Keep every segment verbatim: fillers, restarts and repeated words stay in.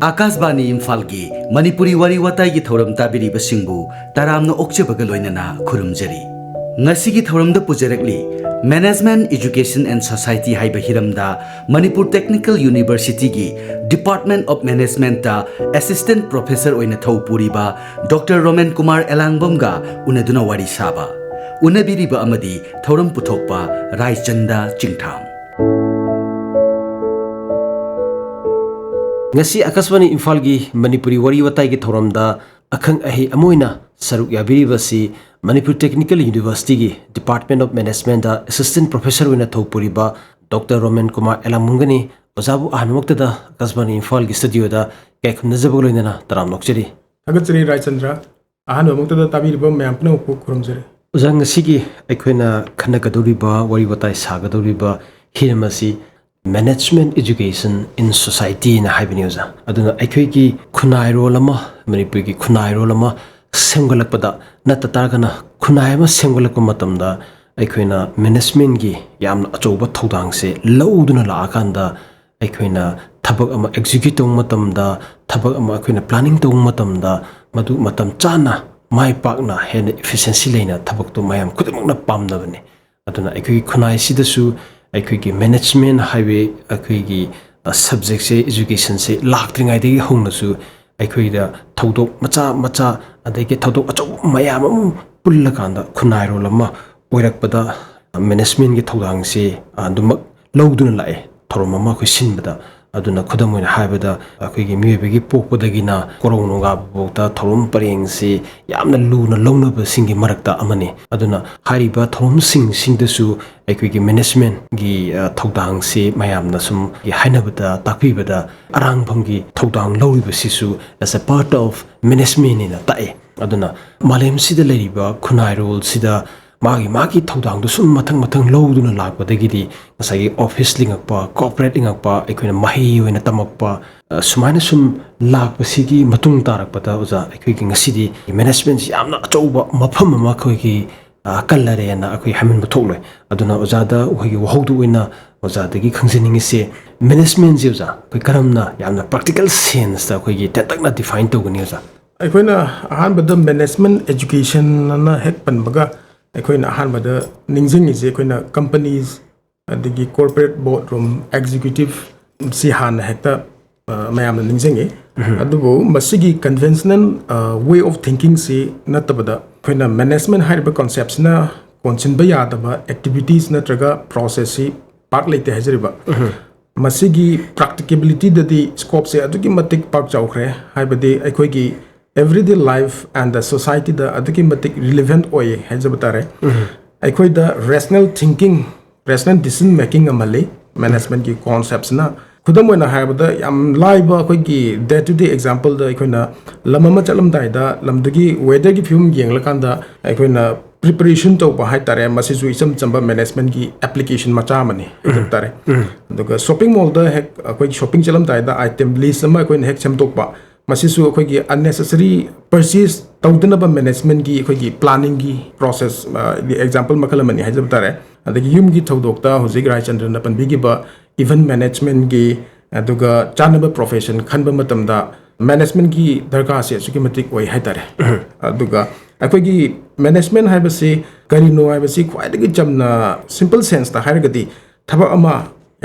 ꯑꯥꯀꯥꯁꯕꯥꯅꯤ ꯏꯝꯐꯥꯜꯒꯤ ꯃꯅꯤꯄꯨꯔꯤ ꯋꯥꯔꯤ ꯋꯥꯇꯥꯏꯒꯤ ꯊꯧꯔꯝ ꯇꯥꯕꯤꯔꯤꯕꯁꯤꯡꯕꯨ ꯇꯔꯥꯝꯅ ꯑꯣꯛꯆꯕꯒ ꯂꯣꯏꯅꯅ ꯈꯨꯔꯨꯝꯖꯔꯤ꯫ ꯉꯁꯤꯒꯤ ꯊꯧꯔꯝꯗ ꯄꯨꯖꯔꯛꯂꯤ Management Education and Society ꯍꯥꯏꯕ ꯍꯤꯔꯝꯗ ꯃꯅꯤꯄꯨꯔ ꯇꯦꯛꯅꯤꯀꯦꯜ ꯌꯨꯅꯤꯚꯔꯁꯤꯇꯤꯒꯤ Department of Managementꯇ Assistant Professor ꯑꯣꯏꯅ ꯊꯧ ꯄꯨꯔꯤꯕ ꯗꯣꯛꯇꯔ ꯔꯣꯃꯦꯟ ꯀꯨꯃꯥꯔ ꯑꯦꯂꯥꯡꯕꯝꯒ ꯎꯅꯗꯨꯅ ꯋꯥꯔꯤ ꯁꯥꯕ꯫ ꯎꯅꯕꯤꯔꯤꯕ ꯑꯃꯗꯤ ꯊꯧꯔꯝ ꯄꯨꯊꯣꯛꯄ ꯔꯥꯏꯆꯟꯗ ꯆꯤꯡꯊꯥꯝ꯫ ꯉꯁꯤ ꯑꯀꯥꯁꯕꯥꯅꯤ ꯏꯝꯐꯥꯜꯒꯤ ꯃꯅꯤꯄꯨꯔꯤ ꯋꯥꯔꯤ ꯋꯥꯇꯥꯏꯒꯤ ꯊꯧꯔꯝꯗ ꯑꯈꯪ ꯑꯍꯩ ꯑꯃ ꯑꯣꯏꯅ ꯁꯔꯨꯛ ꯌꯥꯕꯤꯔꯤꯕꯁꯤ ꯃꯅꯤꯄꯨꯔ ꯇꯦꯛꯅꯤꯀꯦꯜ ꯌꯨꯅꯤꯚꯔꯁꯤꯇꯤꯒꯤ Department of Managementꯇ Assistant Professor ꯑꯣꯏꯅ ꯊꯧ ꯄꯨꯔꯤꯕ ꯗꯣꯛꯇꯔ ꯔꯣꯃꯦꯟ ꯀꯨꯃꯥꯔ ꯑꯦꯂꯥꯡꯕꯝꯒꯅꯤ꯫ ꯑꯣꯖꯥꯕꯨ ꯑꯍꯥꯟꯕꯃꯛꯇꯗ ꯑꯀꯥꯁꯕꯥꯅꯤ ꯏꯝꯐꯥꯜꯒꯤ ꯁ꯭ꯇꯨꯗꯤꯑꯣꯗ ꯏꯀꯥꯏ ꯈꯨꯝꯅꯖꯕꯒ ꯂꯣꯏꯅꯅ ꯇꯔꯥꯝꯅ ꯑꯣꯛꯆꯔꯤ꯫ ꯊꯥꯒꯠꯆꯔꯤ ꯔꯥꯏꯆꯟꯗ꯭ꯔ꯫ ꯑꯍꯥꯟꯕꯃꯛꯇꯗ ꯇꯥꯕꯤꯔꯤꯕ ꯃꯌꯥꯝ ꯄꯨꯝꯅꯃꯛꯄꯨ ꯈꯨꯔꯨꯝꯖꯔꯤ꯫ ꯑꯣꯖꯥ, ꯉꯁꯤꯒꯤ ꯑꯩꯈꯣꯏꯅ ꯈꯟꯅꯒꯗꯧꯔꯤꯕ, ꯋꯥꯔꯤ ꯋꯥꯇꯥꯏ ꯁꯥꯒꯗꯧꯔꯤꯕ ꯍꯤꯔꯝ ꯑꯁꯤ Management Education in Society ꯍꯥꯏꯅ ꯍꯥꯏꯕꯅꯤ ꯑꯣꯖꯥ꯫ ꯑꯗꯨꯅ ꯑꯩꯈꯣꯏꯒꯤ ꯈꯨꯟꯅꯥꯏꯔꯣꯜ ꯑꯃ, ꯃꯅꯤꯄꯨꯔꯒꯤ ꯈꯨꯟꯅꯥꯏꯔꯣꯜ ꯑꯃ ꯁꯦꯝꯒꯠꯂꯛꯄꯗ, ꯅꯠꯇ ꯇꯥꯔꯒꯅ ꯈꯨꯟꯅꯥꯏ ꯑꯃ ꯁꯦꯝꯒꯠꯂꯛꯄ ꯃꯇꯝꯗ ꯑꯩꯈꯣꯏꯅ managementꯀꯤ ꯌꯥꯝꯅ ꯑꯆꯧꯕ ꯊꯧꯗꯥꯡꯁꯦ ꯂꯧꯗꯨꯅ ꯂꯥꯛꯑꯀꯥꯟꯗ ꯑꯩꯈꯣꯏꯅ ꯊꯕꯛ ꯑꯃ execute ꯇꯧꯕ ꯃꯇꯝꯗ, ꯊꯕꯛ ꯑꯃ ꯑꯩꯈꯣꯏꯅ planning ꯇꯧꯕ ꯃꯇꯝꯗ, ꯃꯗꯨ ꯃꯇꯝ ꯆꯥꯅ, ꯃꯥꯏ ꯄꯥꯛꯅ, ꯍꯦꯟꯅ efficiency ꯂꯩꯅ ꯊꯕꯛꯇꯨ ꯃꯌꯥꯝ ꯈꯨꯗꯤꯡꯃꯛꯅ ꯄꯥꯝꯅꯕꯅꯤ꯫ ꯑꯗꯨꯅ ꯑꯩꯈꯣꯏꯒꯤ ꯈꯨꯟꯅꯥꯏꯁꯤꯗꯁꯨ ꯑꯩꯈꯣꯏꯒꯤ management ꯍꯥꯏꯕ ꯑꯩꯈꯣꯏꯒꯤ, ꯑ, subjectꯁꯦ, educationꯁꯦ ꯂꯥꯛꯇ꯭ꯔꯤꯉꯩꯗꯒꯤ ꯍꯧꯅꯁꯨ ꯑꯩꯈꯣꯏꯗ ꯊꯧꯗꯣꯛ ꯃꯆꯥ ꯃꯆꯥ ꯑꯗꯒꯤ ꯊꯧꯗꯣꯛ ꯑꯆꯧꯕ ꯃꯌꯥꯝ ꯑꯃ ꯄꯨꯜꯂꯀꯥꯟꯗ ꯈꯨꯟꯅꯥꯏꯔꯣꯜ ꯑꯃ ꯑꯣꯏꯔꯛꯄꯗ managementꯀꯤ ꯊꯧꯗꯥꯡꯁꯦ ꯑꯗꯨꯃꯛ ꯂꯧꯗꯨꯅ ꯂꯥꯛꯑꯦ ꯊꯧꯔꯝ ꯑꯃ ꯑꯩꯈꯣꯏ ꯁꯤꯟꯕꯗ꯫ ꯑꯗꯨꯅ ꯈꯨꯗꯝ ꯑꯣꯏꯅ ꯍꯥꯏꯕꯗ ꯑꯩꯈꯣꯏꯒꯤ ꯃꯤꯑꯣꯏꯕꯒꯤ ꯄꯣꯛꯄꯗꯒꯤꯅ ꯀꯣꯔꯧ ꯅꯣꯡꯒꯥꯕ ꯐꯥꯎꯗ ꯊꯧꯔꯝ ꯄꯔꯦꯡꯁꯤ ꯌꯥꯝꯅ ꯂꯨꯅ ꯂꯧꯅꯕꯁꯤꯡꯒꯤ ꯃꯔꯛꯇ ꯑꯃꯅꯤ꯫ ꯑꯗꯨꯅ ꯍꯥꯏꯔꯤꯕ ꯊꯧꯔꯝꯁꯤꯡꯁꯤꯡꯗꯁꯨ ꯑꯩꯈꯣꯏꯒꯤ managementꯀꯤ, ꯑ, ꯊꯧꯗꯥꯡꯁꯤ ꯃꯌꯥꯝꯅ ꯁꯨꯝ ꯍꯥꯏꯅꯕꯗ, ꯇꯥꯛꯄꯤꯕꯗ ꯑꯔꯥꯡꯐꯝꯒꯤ ꯊꯧꯗꯥꯡ ꯂꯧꯔꯤꯕꯁꯤꯁꯨ as a part of managementꯅꯦꯅ ꯇꯥꯛꯑꯦ꯫ ꯑꯗꯨꯅ ꯃꯥꯂꯦꯝꯁꯤꯗ ꯂꯩꯔꯤꯕ ꯈꯨꯟꯅꯥꯏꯔꯣꯜꯁꯤꯗ ꯃꯥꯒꯤ ꯃꯥꯒꯤ ꯊꯧꯗꯥꯡꯗꯨ ꯁꯨꯝ ꯃꯊꯪ ꯃꯊꯪ ꯂꯧꯗꯨꯅ ꯂꯥꯛꯄꯗꯒꯤꯗꯤ ꯉꯁꯥꯏꯒꯤ office ꯂꯤꯡꯉꯛꯄ, corporate ꯂꯤꯡꯉꯛꯄ, ꯑꯩꯈꯣꯏꯅ ꯃꯍꯩ ꯑꯣꯏꯅ ꯇꯝꯃꯛꯄ, ꯑ, ꯁꯨꯃꯥꯏꯅ ꯁꯨꯝ ꯂꯥꯛꯄꯁꯤꯒꯤ ꯃꯇꯨꯡ ꯇꯥꯔꯛꯄꯗ ꯑꯣꯖꯥ, ꯑꯩꯈꯣꯏꯒꯤ ꯉꯁꯤꯗꯤ managementꯁꯤ ꯌꯥꯝꯅ ꯑꯆꯧꯕ ꯃꯐꯝ ꯑꯃ ꯑꯩꯈꯣꯏꯒꯤ, ꯑ, ꯀꯜꯂꯔꯦꯅ ꯑꯩꯈꯣꯏ ꯍꯥꯏꯃꯟꯕ ꯊꯣꯛꯂꯣꯏ꯫ ꯑꯗꯨꯅ ꯑꯣꯖꯥꯗ ꯑꯩꯈꯣꯏꯒꯤ ꯋꯥꯍꯧꯗꯣꯛ ꯑꯣꯏꯅ ꯑꯣꯖꯥꯗꯒꯤ ꯈꯪꯖꯅꯤꯡꯉꯤꯁꯦ, ꯃꯦꯅꯦꯖꯃꯦꯟꯁꯦ ꯑꯣꯖꯥ ꯑꯩꯈꯣꯏ ꯀꯔꯝꯅ ꯌꯥꯝꯅ ꯄ꯭ꯔꯥꯛꯇꯤꯀꯦꯜ ꯁꯦꯟꯁꯇ ꯑꯩꯈꯣꯏꯒꯤ ꯇꯦꯟꯇꯛꯅ ꯗꯤꯐꯥꯏꯟ ꯇꯧꯒꯅꯤ ꯑꯣꯖꯥ? ꯑꯩꯈꯣꯏꯅ ꯑꯍꯥꯟꯕꯗ ꯃꯦꯅꯦꯖꯃꯦꯟ ꯑꯦꯖꯨꯀꯦꯁꯟ ꯑꯅ ꯍꯦꯛ ꯄꯟꯕꯒ ꯑꯩꯈꯣꯏꯅ ꯑꯍꯥꯟꯕꯗ ꯅꯤꯡꯁꯤꯡꯉꯤꯁꯦ ꯑꯩꯈꯣꯏꯅ ꯀꯝꯄꯅꯤꯁ ꯑꯗꯒꯤ ꯀꯣꯔꯄꯣꯔꯦꯠ ꯕꯣꯔꯗ ꯔꯨꯝ ꯑꯦꯛꯖꯤꯀ꯭ꯌꯨꯇꯤꯞ ꯁꯤ ꯍꯥꯟꯅ ꯍꯦꯛꯇ ꯑ, ꯃꯌꯥꯝꯅ ꯅꯤꯡꯁꯤꯡꯉꯤ꯫ ꯑꯗꯨꯕꯨ ꯃꯁꯤꯒꯤ ꯀꯟꯚꯦꯟꯁꯅꯦꯜ ꯋꯦ ꯑꯣꯐ ꯊꯤꯡꯀꯤꯡꯁꯤ ꯅꯠꯇꯕꯗ ꯑꯩꯈꯣꯏꯅ ꯃꯦꯅꯦꯖꯃꯦꯟ ꯍꯥꯏꯔꯤꯕ ꯀꯣꯟꯁꯦꯞꯁꯤꯅ ꯀꯣꯟꯁꯤꯟꯕ ꯌꯥꯗꯕ ꯑꯦꯛꯇꯤꯚꯤꯇꯤꯁ ꯅꯠꯇ꯭ꯔꯒ ꯄ꯭ꯔꯣꯁꯦꯁꯁꯤ ꯄꯥꯛ ꯂꯩꯇꯦ ꯍꯥꯏꯖꯔꯤꯕ꯫ ꯃꯁꯤꯒꯤ ꯄ꯭ꯔꯥꯛꯇꯤꯀꯦꯕꯤꯂꯤꯇꯤꯗꯗꯤ ꯁ꯭ꯀꯣꯞꯁꯦ ꯑꯗꯨꯛꯀꯤ ꯃꯇꯤꯛ ꯄꯥꯛ ꯆꯥꯎꯈ꯭ꯔꯦ꯫ ꯍꯥꯏꯕꯗꯤ ꯑꯩꯈꯣꯏꯒꯤ everyday life and the societyꯗ ꯑꯗꯨꯛꯀꯤ ꯃꯇꯤꯛ ꯔꯤꯂꯤꯚꯦꯟꯠ ꯑꯣꯏꯌꯦ ꯍꯥꯏꯖꯕ ꯇꯥꯔꯦ꯫ ꯑꯩꯈꯣꯏꯗ rational thinking, rational decision making ꯉꯝꯍꯜꯂꯤ ꯃꯦꯅꯦꯖꯃꯦꯟꯠꯀꯤ ꯀꯣꯟꯁꯦꯞꯁꯤꯅ꯫ ꯈꯨꯗꯝ ꯑꯣꯏꯅ ꯍꯥꯏꯔꯕꯗ, ꯌꯥꯝ ꯂꯥꯏꯕ ꯑꯩꯈꯣꯏꯒꯤ ꯗꯦ ꯇꯨ ꯗꯦ ꯑꯦꯛꯖꯥꯝꯄꯜꯗ, ꯑꯩꯈꯣꯏꯅ ꯂꯝ ꯑꯃ ꯆꯠꯂꯝꯗꯥꯏꯗ ꯂꯝꯗꯨꯒꯤ ꯋꯦꯗꯔꯒꯤ ꯐꯤꯕꯝ ꯌꯦꯡꯂꯀꯥꯟꯗ ꯑꯩꯈꯣꯏꯅ ꯄ꯭ꯔꯤꯄꯔꯦꯁꯟ ꯇꯧꯕ ꯍꯥꯏ ꯇꯥꯔꯦ, ꯃꯁꯤꯁꯨ ꯏꯆꯝ ꯆꯝꯕ ꯃꯦꯅꯦꯖꯃꯦꯟꯠꯀꯤ ꯑꯦꯄ꯭ꯂꯤꯀꯦꯁꯟ ꯃꯆꯥ ꯑꯃꯅꯤ ꯍꯥꯏꯖꯕ ꯇꯥꯔꯦ꯫ ꯑꯗꯨꯒ ꯁꯣꯞꯄꯤꯡ ꯃꯣꯜꯗ ꯍꯦꯛ ꯑꯩꯈꯣꯏ ꯁꯣꯞꯄꯤꯡ ꯆꯠꯂꯝꯗꯥꯏꯗ ꯑꯥꯏꯇꯦꯝ ꯂꯤꯁ ꯑꯃ ꯑꯩꯈꯣꯏꯅ ꯍꯦꯛ ꯁꯦꯝꯗꯣꯛꯄ, ꯃꯁꯤꯁꯨ ꯑꯩꯈꯣꯏꯒꯤ ꯑꯟꯅꯦꯁꯦꯁꯔꯤ ꯄꯔꯆꯦꯁ ꯇꯧꯗꯅꯕ ꯃꯦꯅꯦꯖꯃꯦꯟꯠꯀꯤ ꯑꯩꯈꯣꯏꯒꯤ ꯄ꯭ꯂꯥꯅꯤꯡꯒꯤ ꯄ꯭ꯔꯣꯁꯦꯁ, ꯑ, ꯑꯦꯛꯖꯥꯝꯄꯜ ꯃꯈꯜ ꯑꯃꯅꯤ ꯍꯥꯏꯖꯕ ꯇꯥꯔꯦ꯫ ꯑꯗꯒꯤ ꯌꯨꯝꯒꯤ ꯊꯧꯗꯣꯛꯇ ꯍꯧꯖꯤꯛ ꯔꯥꯏꯆꯟꯗ꯭ꯔꯅ ꯄꯟꯕꯤꯈꯤꯕ ꯏꯚꯦꯟꯠ ꯃꯦꯅꯦꯖꯃꯦꯟꯠꯀꯤ, ꯑꯗꯨꯒ ꯆꯥꯅꯕ ꯄ꯭ꯔꯣꯐꯦꯁꯟ ꯈꯟꯕ ꯃꯇꯝꯗ ꯃꯦꯅꯦꯖꯃꯦꯟꯠꯀꯤ ꯗꯔꯀꯥꯔꯁꯦ ꯑꯁꯨꯛꯀꯤ ꯃꯇꯤꯛ ꯑꯣꯏ ꯍꯥꯏ ꯇꯥꯔꯦ꯫ ꯑꯗꯨꯒ ꯑꯩꯈꯣꯏꯒꯤ ꯃꯦꯅꯦꯖꯃꯦꯟꯠ ꯍꯥꯏꯕꯁꯤ ꯀꯔꯤꯅꯣ ꯍꯥꯏꯕꯁꯤ ꯈ꯭ꯋꯥꯏꯗꯒꯤ ꯆꯝꯅ, ꯁꯤꯝꯄꯜ ꯁꯦꯟꯁꯇ ꯍꯥꯏꯔꯒꯗꯤ, ꯊꯕꯛ ꯑꯃ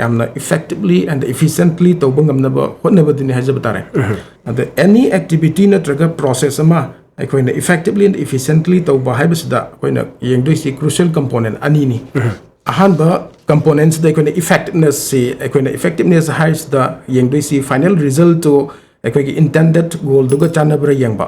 ꯌꯥꯝꯅ effectively and efficiently ꯇꯧꯕ ꯉꯝꯅꯕ ꯍꯣꯠꯅꯕꯗꯨꯅꯤ ꯍꯥꯏꯖꯕ ꯇꯥꯔꯦ꯫ ꯑꯗ ꯑꯦꯅꯤ ꯑꯦꯛꯇꯤꯚꯤꯇꯤ ꯅꯠꯇ꯭ꯔꯒ ꯄ꯭ꯔꯣꯁꯦꯁ ꯑꯃ ꯑꯩꯈꯣꯏꯅ effectively and efficiently ꯇꯧꯕ ꯍꯥꯏꯕꯁꯤꯗ ꯑꯩꯈꯣꯏꯅ ꯌꯦꯡꯗꯣꯏꯁꯤ ꯀ꯭ꯔꯨꯁꯤꯌꯦꯜ ꯀꯝꯄꯣꯅꯦꯟꯠ ꯑꯅꯤꯅꯤ꯫ ꯑꯍꯥꯟꯕ ꯀꯝꯄꯣꯅꯦꯟꯠꯁꯤꯗ ꯑꯩꯈꯣꯏꯅ ꯏꯐꯦꯛꯇꯤꯞꯅꯦꯁꯁꯤ, ꯑꯩꯈꯣꯏꯅ ꯏꯐꯦꯛꯇꯤꯞꯅꯦꯁ ꯍꯥꯏꯔꯤꯁꯤꯗ ꯌꯦꯡꯗꯣꯏꯁꯤ ꯐꯥꯏꯅꯦꯜ ꯔꯤꯖꯜꯠꯇꯨ ꯑꯩꯈꯣꯏꯒꯤ ꯏꯟꯇꯦꯟꯗꯦꯠ ꯒꯣꯜꯗꯨꯒ ꯆꯥꯟꯅꯕ꯭ꯔꯥ ꯌꯦꯡꯕ꯫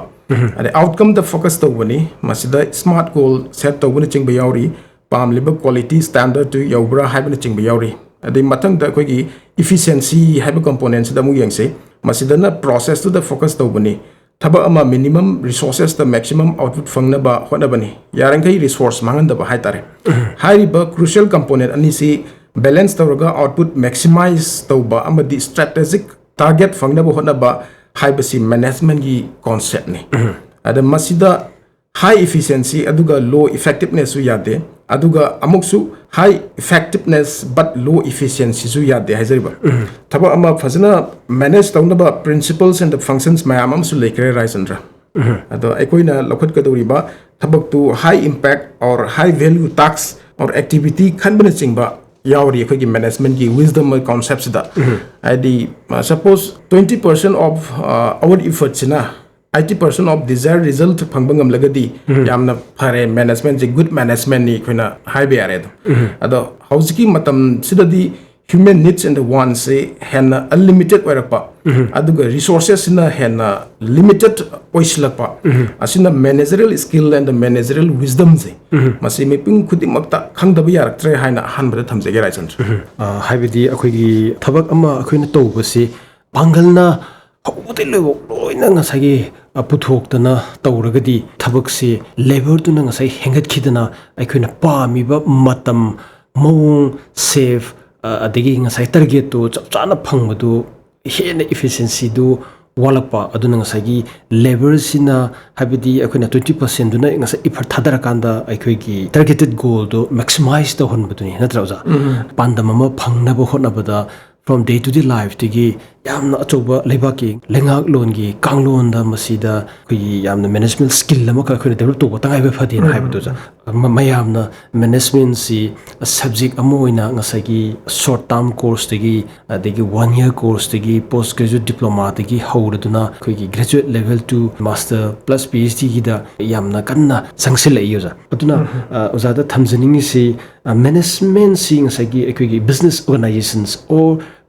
ꯑꯗꯩ ꯑꯥꯎꯠꯀꯝꯗ ꯐꯣꯀꯁ ꯇꯧꯕꯅꯤ꯫ ꯃꯁꯤꯗ ꯁ꯭ꯃꯥꯔꯠ ꯒꯣꯜ ꯁꯦꯠ ꯇꯧꯕꯅꯆꯤꯡꯕ ꯌꯥꯎꯔꯤ꯫ ꯄꯥꯝꯂꯤꯕ ꯀ꯭ꯋꯥꯂꯤꯇꯤ ꯁ꯭ꯇꯦꯟꯗꯔꯠꯇꯨ ꯌꯧꯕ꯭ꯔꯥ ꯍꯥꯏꯕꯅꯆꯤꯡꯕ ꯌꯥꯎꯔꯤ꯫ ꯑꯗꯩ ꯃꯊꯪꯗ ꯑꯩꯈꯣꯏꯒꯤ ꯏꯐꯤꯁꯤꯌꯦꯟꯁꯤ ꯍꯥꯏꯕ ꯀꯝꯄꯣꯅꯦꯟꯠꯁꯤꯗ ꯑꯃꯨꯛ ꯌꯦꯡꯁꯤ꯫ ꯃꯁꯤꯗꯅ ꯄ꯭ꯔꯣꯁꯦꯁꯇꯨꯗ ꯐꯣꯀꯁ ꯇꯧꯕꯅꯤ꯫ ꯊꯕꯛ ꯑꯃ ꯃꯤꯅꯤꯃꯝ ꯔꯤꯁꯣꯔꯁꯦꯁꯇ ꯃꯦꯛꯁꯤꯃꯝ ꯑꯥꯎꯠꯄꯨꯠ ꯐꯪꯅꯕ ꯍꯣꯠꯅꯕꯅꯤ꯫ ꯌꯥꯔꯤꯈꯩ ꯔꯤꯁꯣꯔꯁ ꯃꯥꯡꯍꯟꯗꯕ ꯍꯥꯏꯇꯥꯔꯦ꯫ ꯍꯥꯏꯔꯤꯕ ꯀ꯭ꯔꯨꯁꯤꯌꯦꯜ ꯀꯝꯄꯣꯅꯦꯟꯠ ꯑꯅꯤꯁꯤ ꯕꯦꯂꯦꯟꯁ ꯇꯧꯔꯒ ꯑꯥꯎꯠꯄꯨꯠ ꯃꯦꯛꯁꯤꯃꯥꯏꯖ ꯇꯧꯕ ꯑꯃꯗꯤ ꯁ꯭ꯇ꯭ꯔꯦꯇꯦꯖꯤꯛ ꯇꯥꯔꯒꯦꯠ ꯐꯪꯅꯕ ꯍꯣꯠꯅꯕ ꯍꯥꯏꯕꯁꯤ ꯃꯦꯅꯦꯖꯃꯦꯟꯠꯀꯤ ꯀꯣꯟꯁꯦꯞꯅꯤ꯫ ꯑꯗ ꯃꯁꯤꯗ high efficiency ꯑꯗꯨꯒ low effectivenessꯁꯨ ꯌꯥꯗꯦ, ꯑꯗꯨꯒ ꯑꯃꯨꯛꯁꯨ high effectiveness but low efficiencyꯁꯨ ꯌꯥꯗꯦ ꯍꯥꯏꯖꯔꯤꯕ꯫ ꯊꯕꯛ ꯑꯃ ꯐꯖꯅ manage ꯇꯧꯅꯕ principles and functions ꯃꯌꯥꯝ ꯑꯃꯁꯨ ꯂꯩꯈ꯭ꯔꯦ, ꯔꯥꯏꯆꯟꯗ꯭ꯔ꯫ ꯑꯗꯣ ꯑꯩꯈꯣꯏꯅ ꯂꯧꯈꯠꯀꯗꯧꯔꯤꯕ ꯊꯕꯛꯇꯨ high impact or high value task or activity ꯈꯟꯕꯅꯆꯤꯡꯕ ꯌꯥꯎꯔꯤ ꯑꯩꯈꯣꯏꯒꯤ managementꯀꯤ wisdom conceptꯁꯤꯗ꯫ ꯍꯥꯏꯗꯤ, suppose twenty percent of our effortꯁꯤꯅ eighty percent of desired result ꯐꯪꯕ ꯉꯝꯂꯒꯗꯤ ꯌꯥꯝꯅ ꯐꯔꯦ, managementꯁꯦ good managementꯅꯤ ꯑꯩꯈꯣꯏꯅ ꯍꯥꯏꯕ ꯌꯥꯔꯦ ꯑꯗꯨꯝ꯫ ꯑꯗꯣ ꯍꯧꯖꯤꯛꯀꯤ ꯃꯇꯝꯁꯤꯗꯗꯤ human needs and wantsꯁꯦ ꯍꯦꯟꯅ unlimited ꯑꯣꯏꯔꯛꯄ, ꯑꯗꯨꯒ resourcesꯁꯤꯅ ꯍꯦꯟꯅ limited ꯑꯣꯏꯁꯤꯜꯂꯛꯄ, ꯑꯁꯤꯅ managerial skill and managerial wisdomꯁꯦ ꯃꯁꯤ ꯃꯤꯄꯨꯝ ꯈꯨꯗꯤꯡꯃꯛꯇ ꯈꯪꯗꯕ ꯌꯥꯔꯛꯇ꯭ꯔꯦ ꯍꯥꯏꯅ ꯑꯍꯥꯟꯕꯗ ꯊꯝꯖꯒꯦ, ꯔꯥꯏꯆꯟꯗ꯭ꯔ꯫ ꯍꯥꯏꯕꯗꯤ ꯑꯩꯈꯣꯏꯒꯤ ꯊꯕꯛ ꯑꯃ ꯑꯩꯈꯣꯏꯅ ꯇꯧꯕꯁꯤ ꯄꯥꯡꯒꯜꯅ ꯍꯧꯕꯗꯩ ꯂꯣꯏꯕꯧ ꯂꯣꯏꯅ ꯉꯁꯥꯏꯒꯤ ꯄꯨꯊꯣꯛꯇꯅ ꯇꯧꯔꯒꯗꯤ ꯊꯕꯛꯁꯤ labourꯗꯨꯅ ꯉꯁꯥꯏ ꯍꯦꯟꯒꯠꯈꯤꯗꯅ ꯑꯩꯈꯣꯏꯅ ꯄꯥꯝꯃꯤꯕ ꯃꯇꯝ, ꯃꯑꯣꯡ, save, ꯑꯗꯒꯤ ꯉꯁꯥꯏ targetꯇꯨ ꯆꯞ ꯆꯥꯅ ꯐꯪꯕꯗꯨ ꯍꯦꯟꯅ efficiencyꯗꯨ ꯋꯥꯠꯂꯛꯄ꯫ ꯑꯗꯨꯅ ꯉꯁꯥꯏꯒꯤ labourꯁꯤꯅ, ꯍꯥꯏꯕꯗꯤ ꯑꯩꯈꯣꯏꯅ twenty percentꯗꯨꯅ ꯉꯁꯥꯏ effort ꯊꯥꯗꯔꯀꯥꯟꯗ ꯑꯩꯈꯣꯏꯒꯤ targeted goalꯗꯨ maximize ꯇꯧꯍꯟꯕꯗꯨꯅꯤ, ꯅꯠꯇ꯭ꯔꯥ ꯑꯣꯖꯥ? ꯄꯥꯟꯗꯝ ꯑꯃ ꯐꯪꯅꯕ ꯍꯣꯠꯅꯕꯗ from day to day lifeꯇꯒꯤ ꯌꯥꯝꯅ ꯑꯆꯧꯕ ꯂꯩꯕꯥꯛꯀꯤ ꯂꯩꯉꯥꯛꯂꯣꯟꯒꯤ ꯀꯥꯡꯂꯣꯟꯗ ꯃꯁꯤꯗ ꯑꯩꯈꯣꯏꯒꯤ ꯌꯥꯝꯅ management skill ꯑꯃꯈꯛ ꯑꯩꯈꯣꯏꯅ develop ꯇꯧꯕ ꯇꯉꯥꯏ ꯐꯗꯦꯅ ꯍꯥꯏꯕꯗꯨ ꯑꯣꯖꯥ꯫ ꯃ-, ꯃꯌꯥꯝꯅ managementꯁꯤ subject ꯑꯃ ꯑꯣꯏꯅ ꯉꯁꯥꯏꯒꯤ short term courseꯇꯒꯤ, ꯑꯗꯒꯤ one year courseꯇꯒꯤ, post graduate diplomaꯗꯒꯤ ꯍꯧꯔꯗꯨꯅ ꯑꯩꯈꯣꯏꯒꯤ graduate level to master plus PhDꯒꯤꯗ ꯌꯥꯝꯅ ꯀꯟꯅ ꯆꯪꯁꯤꯜꯂꯛꯏ ꯑꯣꯖꯥ꯫ ꯑꯗꯨꯅ, ꯑ, ꯑꯣꯖꯥꯗ ꯊꯝꯖꯅꯤꯡꯉꯤꯁꯤ, ꯑ, managementꯁꯤ ꯉꯁꯥꯏꯒꯤ ꯑꯩꯈꯣꯏꯒꯤ business organizations or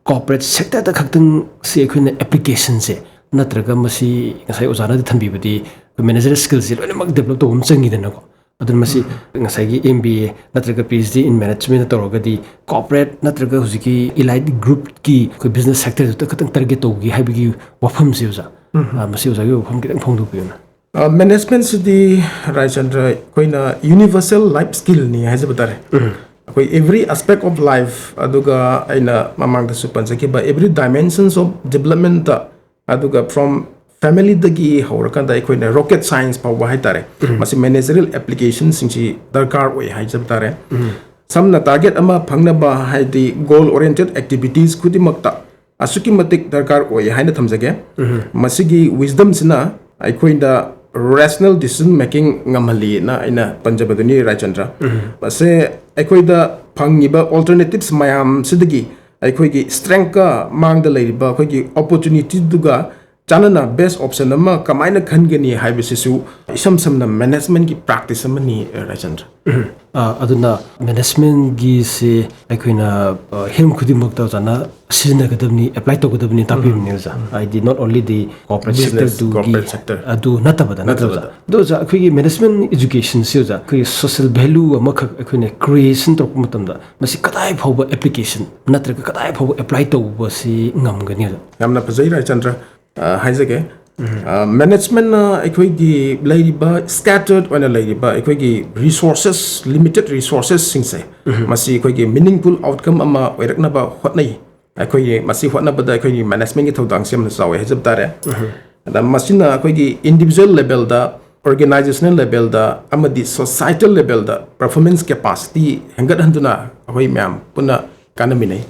corporate sectorꯗ ꯈꯛꯇꯪ ꯁꯤ ꯑꯩꯈꯣꯏꯅ applicationꯁꯦ, ꯅꯠꯇ꯭ꯔꯒ ꯃꯁꯤ ꯉꯁꯥꯏ ꯑꯣꯖꯥꯅꯗꯤ ꯊꯝꯕꯤꯕꯗꯤ ꯑꯩꯈꯣꯏ manager skillꯁꯦ ꯂꯣꯏꯅꯃꯛ develop ꯇꯧꯕ ꯑꯃ ꯆꯪꯉꯤꯗꯅꯀꯣ꯫ ꯑꯗꯨꯅ ꯃꯁꯤ ꯉꯁꯥꯏꯒꯤ MBA ꯅꯠꯇ꯭ꯔꯒ PhD in management ꯇꯧꯔꯒꯗꯤ corporate ꯅꯠꯇ꯭ꯔꯒ ꯍꯧꯖꯤꯛꯀꯤ elite groupꯀꯤ ꯑꯩꯈꯣꯏ business sectorꯗꯨꯗ ꯈꯛꯇꯪ target ꯇꯧꯒꯦ ꯍꯥꯏꯕꯒꯤ ꯋꯥꯐꯝꯁꯦ ꯑꯣꯖꯥ, ꯑ, ꯃꯁꯤ ꯑꯣꯖꯥꯒꯤ ꯋꯥꯐꯝ ꯈꯤꯇꯪ ꯐꯣꯡꯗꯣꯛꯄꯤꯌꯨꯅ꯫ Managementꯁꯤꯗꯤ, ꯔꯥꯏꯆꯟꯗ꯭ꯔ, ꯑꯩꯈꯣꯏꯅ universal life skillꯅꯤ ꯍꯥꯏꯖꯕ ꯇꯥꯔꯦ꯫ ꯑꯩꯈꯣꯏ every aspect of life, ꯑꯗꯨꯒ ꯑꯩꯅ ꯃꯃꯥꯡꯗꯁꯨ ꯄꯟꯖꯈꯤꯕ every dimensions of developmentꯇ, ꯑꯗꯨꯒ from ꯐꯦꯃꯤꯂꯤꯗꯒꯤ ꯍꯧꯔꯀꯥꯟꯗ ꯑꯩꯈꯣꯏꯅ ꯔꯣꯀꯦꯠ ꯁꯥꯏꯟꯁ ꯐꯥꯎꯕ ꯍꯥꯏꯇꯥꯔꯦ, ꯃꯁꯤ ꯃꯦꯅꯦꯖꯔꯤꯌꯦꯜ ꯑꯦꯄ꯭ꯂꯤꯀꯦꯁꯟꯁꯤꯡꯁꯤ ꯗꯔꯀꯥꯔ ꯑꯣꯏ ꯍꯥꯏꯖꯕ ꯇꯥꯔꯦ꯫ ꯁꯝꯅ ꯇꯥꯔꯒꯦꯠ ꯑꯃ ꯐꯪꯅꯕ, ꯍꯥꯏꯗꯤ ꯒꯣꯜ ꯑꯣꯔꯤꯌꯦꯟꯇꯦꯠ ꯑꯦꯛꯇꯤꯚꯤꯇꯤꯁ ꯈꯨꯗꯤꯡꯃꯛꯇ ꯑꯁꯨꯛꯀꯤ ꯃꯇꯤꯛ ꯗꯔꯀꯥꯔ ꯑꯣꯏ ꯍꯥꯏꯅ ꯊꯝꯖꯒꯦ꯫ ꯃꯁꯤꯒꯤ wisdomꯁꯤꯅ ꯑꯩꯈꯣꯏꯗ ꯔꯦꯁꯅꯦꯜ ꯗꯤꯁꯤꯖꯟ ꯃꯦꯀꯤꯡ ꯉꯝꯍꯜꯂꯤꯅ ꯑꯩꯅ ꯄꯟꯖꯕꯗꯨꯅꯤ, ꯔꯥꯏꯆꯟꯗ꯭ꯔ꯫ ꯃꯁꯦ ꯑꯩꯈꯣꯏꯗ ꯐꯪꯉꯤꯕ ꯑꯣꯜꯇꯔꯅꯦꯇꯤꯞꯁ ꯃꯌꯥꯝꯁꯤꯗꯒꯤ ꯑꯩꯈꯣꯏꯒꯤ ꯁ꯭ꯇ꯭ꯔꯦꯡꯀ ꯃꯥꯡꯗ ꯂꯩꯔꯤꯕ ꯑꯩꯈꯣꯏꯒꯤ ꯑꯣꯄꯣꯔꯆꯨꯅꯤꯇꯤꯗꯨꯒ ꯆꯥꯟꯅꯅ ꯕꯦꯁ ꯑꯣꯞꯁꯟ ꯑꯃ ꯀꯃꯥꯏꯅ ꯈꯟꯒꯅꯤ ꯍꯥꯏꯕꯁꯤꯁꯨ ꯏꯁꯝ ꯁꯝꯅ ꯃꯦꯅꯦꯖꯃꯦꯟꯒꯤ ꯄ꯭ꯔꯥꯛꯇꯤꯁ ꯑꯃꯅꯤ, ꯔꯥꯏꯆꯟꯗ꯭ꯔ꯫ ꯑ, ꯑꯗꯨꯅ ꯃꯦꯅꯦꯖꯃꯦꯟꯒꯤꯁꯦ ꯑꯩꯈꯣꯏꯅ, ꯑ, ꯍꯤꯔꯝ ꯈꯨꯗꯤꯡꯃꯛꯇ ꯑꯣꯖꯥꯅ ꯁꯤꯖꯤꯟꯅꯒꯗꯕꯅꯤ, ꯑꯦꯄ꯭ꯂꯥꯏ ꯇꯧꯒꯗꯕꯅꯤ ꯇꯥꯛꯄꯤꯕꯅꯦ ꯑꯣꯖꯥ꯫ ꯍꯥꯏꯗꯤ not only the corporate Business, sector ꯇꯨꯒꯤ corporate sector. ꯑꯗꯨ ꯅꯠꯇꯕꯗ, ꯅꯠꯇ꯭ꯔ ꯑꯣꯖꯥ? ꯅꯠꯇꯕꯗ꯫ ꯑꯗꯣ ꯑꯣꯖꯥ, ꯑꯩꯈꯣꯏꯒꯤ ꯃꯦꯅꯦꯖꯃꯦꯟ ꯑꯦꯖꯨꯀꯦꯁꯟꯁꯤ ꯑꯣꯖꯥ, ꯑꯩꯈꯣꯏꯒꯤ ꯁꯣꯁꯤꯌꯦꯜ ꯚꯦꯂꯨ ꯑꯃꯈꯛ ꯑꯩꯈꯣꯏꯅ ꯀ꯭ꯔꯤꯌꯦꯁꯟ ꯇꯧꯔꯛꯄ ꯃꯇꯝꯗ ꯃꯁꯤ ꯀꯗꯥꯏ ꯐꯥꯎꯕ ꯑꯦꯄ꯭ꯂꯤꯀꯦꯁꯟ ꯅꯠꯇ꯭ꯔꯒ ꯀꯗꯥꯏ ꯐꯥꯎꯕ ꯑꯦꯄ꯭ꯂꯥꯏ ꯇꯧꯕꯁꯤ ꯉꯝꯒꯅꯤ ꯑꯣꯖꯥ? ꯌꯥꯝꯅ ꯐꯖꯩ, ꯔꯥꯏꯆꯟꯗ꯭ꯔ꯫ ꯑ, ꯍꯥꯏꯖꯒꯦ꯫ ꯃꯦꯅꯦꯖꯃꯦꯟꯅ ꯑꯩꯈꯣꯏꯒꯤ ꯂꯩꯔꯤꯕ, ꯁ꯭ꯀꯦꯇꯔꯠ ꯑꯣꯏꯅ ꯂꯩꯔꯤꯕ ꯑꯩꯈꯣꯏꯒꯤ ꯔꯤꯁꯣꯔꯁꯦꯁ, ꯂꯤꯃꯤꯇꯦꯠ ꯔꯤꯁꯣꯔꯁꯦꯁꯁꯤꯡꯁꯦ, ꯃꯁꯤ ꯑꯩꯈꯣꯏꯒꯤ ꯃꯤꯅꯤꯡꯐꯨꯜ ꯑꯥꯎꯠꯀꯝ ꯑꯃ ꯑꯣꯏꯔꯛꯅꯕ ꯍꯣꯠꯅꯩ꯫ ꯑꯩꯈꯣꯏꯒꯤ ꯃꯁꯤ ꯍꯣꯠꯅꯕꯗ ꯑꯩꯈꯣꯏꯒꯤ ꯃꯦꯅꯦꯖꯃꯦꯟꯒꯤ ꯊꯧꯗꯥꯡꯁꯤ ꯌꯥꯝꯅ ꯆꯥꯎꯋꯦ ꯍꯥꯏꯖꯕ ꯇꯥꯔꯦ꯫ ꯑꯗ ꯃꯁꯤꯅ ꯑꯩꯈꯣꯏꯒꯤ ꯏꯟꯗꯤꯕꯤꯖꯨꯋꯦꯜ ꯂꯦꯕꯦꯜꯗ, ꯑꯣꯔꯒꯅꯥꯏꯖꯦꯁꯅꯦꯜ ꯂꯦꯕꯦꯜꯗ ꯑꯃꯗꯤ ꯁꯣꯁꯥꯏꯇꯦꯜ ꯂꯦꯕꯦꯜꯗ ꯄꯔꯐꯣꯔꯃꯦꯟꯁ ꯀꯦꯄꯥꯁꯤꯇꯤ ꯍꯦꯟꯒꯠꯍꯟꯗꯨꯅ ꯑꯩꯈꯣꯏ ꯃꯌꯥꯝ ꯄꯨꯟꯅ ꯀꯥꯟꯅꯃꯤꯟꯅꯩ꯫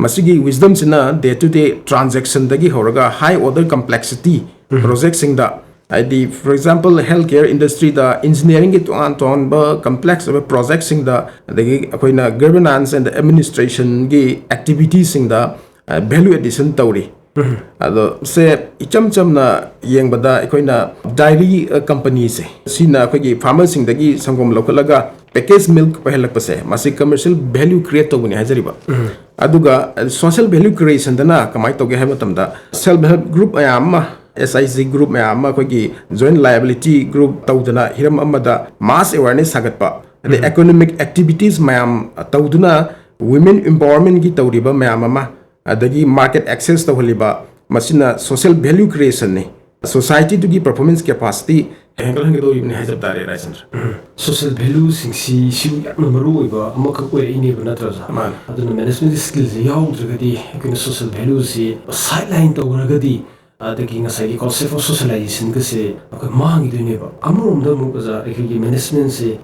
ꯃꯁꯤꯒꯤ wisdomꯁꯤꯅ day to day transactionꯗꯒꯤ ꯍꯧꯔꯒ high order complexity projectꯁꯤꯡꯗ, ꯍꯥꯏꯗꯤ, for example, health care industryꯗ, engineeringꯒꯤ ꯇꯣꯉꯥꯟ ꯇꯣꯉꯥꯟꯕ complex ꯑꯣꯏꯕ projectꯁꯤꯡꯗ, ꯑꯗꯒꯤ ꯑꯩꯈꯣꯏꯅ governance and administrationꯒꯤ activityꯁꯤꯡꯗ, ꯑ, value addition ꯇꯧꯔꯤ꯫ ꯑꯗꯣ ꯁꯦ, ꯏꯆꯝ ꯆꯝꯅ ꯌꯦꯡꯕꯗ ꯑꯩꯈꯣꯏꯅ dairy, ꯑ, companyꯁꯦ, ꯁꯤꯅ ꯑꯩꯈꯣꯏꯒꯤ farmerꯁꯤꯡꯗꯒꯤ ꯁꯪꯒꯣꯝ ꯂꯧꯈꯠꯂꯒ package milk ꯑꯣꯏꯍꯜꯂꯛꯄꯁꯦ, ꯃꯁꯤ commercial value create ꯇꯧꯕꯅꯤ ꯍꯥꯏꯖꯔꯤꯕ꯫ ꯑꯗꯨꯒ, ꯑ, social value creationꯗꯅ ꯀꯃꯥꯏꯅ ꯇꯧꯒꯦ ꯍꯥꯏꯕ ꯃꯇꯝꯗ, self help group ꯃꯌꯥꯝ ꯑꯃ, S I G group ꯃꯌꯥꯝ ꯑꯃ, ꯑꯩꯈꯣꯏꯒꯤ joint liability group ꯇꯧꯗꯅ ꯍꯤꯔꯝ ꯑꯃꯗ mass awareness ꯁꯥꯒꯠꯄ, ꯑꯗꯩ economic activities ꯃꯌꯥꯝ ꯇꯧꯗꯨꯅ women empowermentꯀꯤ ꯇꯧꯔꯤꯕ ꯃꯌꯥꯝ ꯑꯃ, ꯑꯗꯒꯤ market access ꯇꯧꯍꯜꯂꯤꯕ, ꯃꯁꯤꯅ social value creationꯅꯤ꯫ Societyꯗꯨꯒꯤ performance capacity ꯍꯦꯟꯒꯠꯍꯟꯒꯗꯧꯔꯤꯕꯅꯤ ꯍꯥꯏꯖꯕ ꯇꯥꯔꯦ, ꯔꯥꯏꯆꯟꯗ꯭ꯔ꯫ ꯁꯣꯁꯤꯌꯦꯜ ꯚꯦꯂꯨꯁꯤꯡꯁꯤ ꯁꯤꯁꯨ ꯌꯥꯝꯅ ꯃꯔꯨ ꯑꯣꯏꯕ ꯑꯃꯈꯛ ꯑꯣꯏꯔꯛꯏꯅꯦꯕ, ꯅꯠꯇ꯭ꯔꯥ, ꯑꯣꯖꯥ? ꯃꯥꯅꯤ꯫ ꯑꯗꯨꯅ ꯃꯦꯅꯦꯖꯃꯦꯟ ꯁ꯭ꯀꯤꯜꯁꯦ ꯌꯥꯎꯗ꯭ꯔꯒꯗꯤ, ꯑꯩꯈꯣꯏꯅ ꯁꯣꯁꯤꯌꯦꯜ ꯚꯦꯂꯨꯁꯤ ꯁꯥꯏꯠ ꯂꯥꯏꯟ ꯇꯧꯈ꯭ꯔꯒꯗꯤ, ꯑꯗꯒꯤ ꯉꯁꯥꯏꯒꯤ concept of socialization ꯒꯁꯦ ꯑꯩꯈꯣꯏ ꯃꯥꯡꯈꯤꯗꯣꯏꯅꯦꯕ꯫ ꯑꯃꯔꯣꯝꯗ ꯑꯃꯨꯛ ꯑꯣꯖꯥ, ꯑꯩꯈꯣꯏꯒꯤ management ꯁꯦ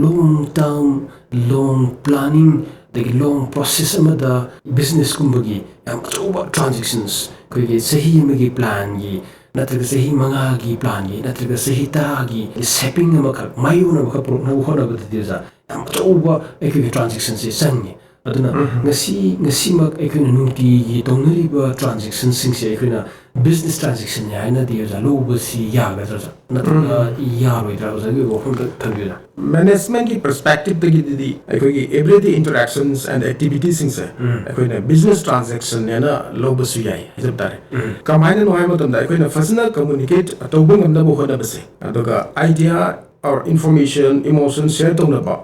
long term, long planning, ꯑꯗꯒꯤ long process ꯑꯃꯗ business ꯀꯨꯝꯕꯒꯤ ꯌꯥꯝ ꯑꯆꯧꯕ transactions, ꯑꯩꯈꯣꯏꯒꯤ ꯆꯍꯤ ꯑꯃꯒꯤ plan ꯒꯤ, ꯅꯠꯇ꯭ꯔꯒ ꯆꯍꯤ ꯃꯉꯥꯒꯤ plan ꯒꯤ, ꯅꯠꯇ꯭ꯔꯒ ꯆꯍꯤ ꯇꯔꯥꯒꯤ shaping ꯑꯃꯈꯛ, ꯃꯥꯏꯑꯣꯟ ꯑꯃꯈꯛ ꯄꯨꯔꯛꯅꯕ ꯍꯣꯠꯅꯕꯗꯗꯤ ꯑꯣꯖꯥ, ꯌꯥꯝ ꯑꯆꯧꯕ ꯑꯩꯈꯣꯏꯒꯤ transaction ꯁꯦ ꯆꯪꯉꯤ꯫ ꯑꯗꯨꯅ ꯉꯁꯤ, ꯉꯁꯤꯃꯛ ꯑꯩꯈꯣꯏꯅ ꯅꯨꯡꯇꯤꯒꯤ ꯇꯧꯅꯔꯤꯕ transaction ꯁꯤꯡꯁꯦ ꯑꯩꯈꯣꯏꯅ business transaction ꯅꯤ ꯍꯥꯏꯅꯗꯤ ꯑꯣꯖꯥ ꯂꯧꯕꯁꯤ ꯌꯥꯒꯗ꯭ꯔꯥ ꯑꯣꯖꯥ? ꯅꯠꯇ꯭ꯔꯒ ꯌꯥꯔꯣꯏꯗ꯭ꯔꯥ? ꯑꯣꯖꯥꯒꯤ ꯋꯥꯐꯝꯗ ꯊꯝꯕꯤꯌꯨ ꯑꯣꯖꯥ꯫ Management ꯀꯤ perspective ꯇꯒꯤꯗꯤ ꯑꯩꯈꯣꯏꯒꯤ everyday interactions and activities ꯁꯤꯡꯁꯦ ꯑꯩꯈꯣꯏꯅ business transaction ꯅꯦꯅ ꯂꯧꯕꯁꯨ ꯌꯥꯏ ꯍꯥꯏꯖꯕ ꯇꯥꯔꯦ꯫ ꯀꯃꯥꯏꯅꯅꯣ ꯍꯥꯏꯕ ꯃꯇꯝꯗ ꯑꯩꯈꯣꯏꯅ ꯐꯖꯅ communicate ꯇꯧꯕ ꯉꯝꯅꯕ ꯍꯣꯠꯅꯕꯁꯦ, ꯑꯗꯨꯒ idea or information, emotion share ꯇꯧꯅꯕ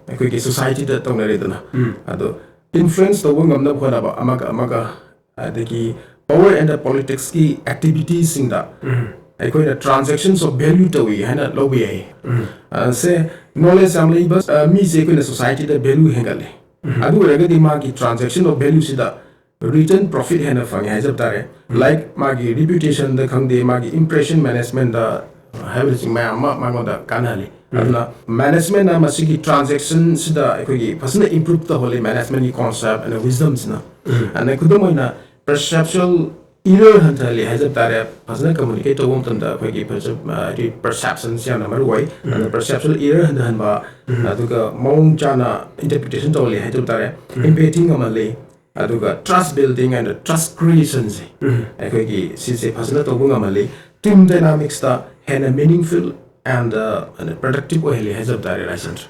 ꯑꯩꯈꯣꯏꯒꯤ society ꯗ ꯇꯧꯅꯔꯦꯗꯅ꯫ ꯑꯗꯣ influence ꯇꯧꯕ ꯉꯝꯅꯕ ꯍꯣꯠꯅꯕ ꯑꯃꯒ ꯑꯃꯒ, ꯑꯗꯒꯤ power and politics ꯀꯤ activities ꯁꯤꯡꯗ ꯑꯩꯈꯣꯏꯅ transactions of value ꯇꯧꯏ ꯍꯥꯏꯅ ꯂꯧꯕ ꯌꯥꯏ꯫ ꯑ, ꯁꯦ, knowledge ꯌꯥꯝ ꯂꯩꯕ, ꯑ, ꯃꯤꯁꯦ ꯑꯩꯈꯣꯏꯅ society ꯗ value ꯍꯦꯟꯒꯠꯂꯦ꯫ ꯑꯗꯨ ꯑꯣꯏꯔꯒꯗꯤ ꯃꯥꯒꯤ transaction of value ꯁꯤꯗ return profit ꯍꯦꯟꯅ ꯐꯪꯉꯦ ꯍꯥꯏꯖꯕ ꯇꯥꯔꯦ꯫ Like ꯃꯥꯒꯤ reputation ꯗ ꯈꯪꯗꯦ, ꯃꯥꯒꯤ impression management ꯗ ꯍꯥꯏꯕꯅꯆꯤꯡꯕ ꯃꯌꯥꯝ ꯑꯃ ꯃꯉꯣꯟꯗ ꯀꯥꯟꯅꯍꯜꯂꯤ꯫ ꯑꯗꯨꯅ management ꯅ ꯃꯁꯤꯒꯤ transaction ꯁꯤꯗ ꯑꯩꯈꯣꯏꯒꯤ ꯐꯖꯅ improve ꯇꯧꯍꯜꯂꯤ, management ꯀꯤ concept and wisdom ꯁꯤꯅ꯫ ꯑꯗꯩ ꯈꯨꯗꯝ ꯑꯣꯏꯅ perceptual error ꯍꯟꯊꯍꯜꯂꯤ ꯍꯥꯏꯖꯕ ꯇꯥꯔꯦ꯫ ꯐꯖꯅ communicate ꯇꯧꯕ ꯃꯇꯝꯗ ꯑꯩꯈꯣꯏꯒꯤ percep-, ꯑ, ꯍꯥꯏꯗꯤ perception ꯁꯤ ꯌꯥꯝꯅ ꯃꯔꯨ ꯑꯣꯏ꯫ ꯑꯗꯨꯅ perceptual error ꯍꯟꯊꯍꯟꯕ, ꯑꯗꯨꯒ ꯃꯑꯣꯡ ꯆꯥꯅ interpretation ꯇꯧꯍꯜꯂꯤ ꯍꯥꯏꯖꯕ ꯇꯥꯔꯦ꯫ Empathy ꯉꯝꯍꯜꯂꯤ꯫ ꯑꯗꯨꯒ trust building and trust creation ꯁꯦ ꯑꯩꯈꯣꯏꯒꯤ ꯁꯤꯁꯦ ꯐꯖꯅ ꯇꯧꯕ ꯉꯝꯍꯜꯂꯤ꯫ Team dynamics ꯇ ꯍꯦꯟꯅ meaningful and, uh, productive ꯑꯣꯏꯍꯜꯂꯤ ꯍꯥꯏꯖꯕ ꯇꯥꯔꯦ, ꯔꯥꯏꯆꯟꯗ꯭ꯔ꯫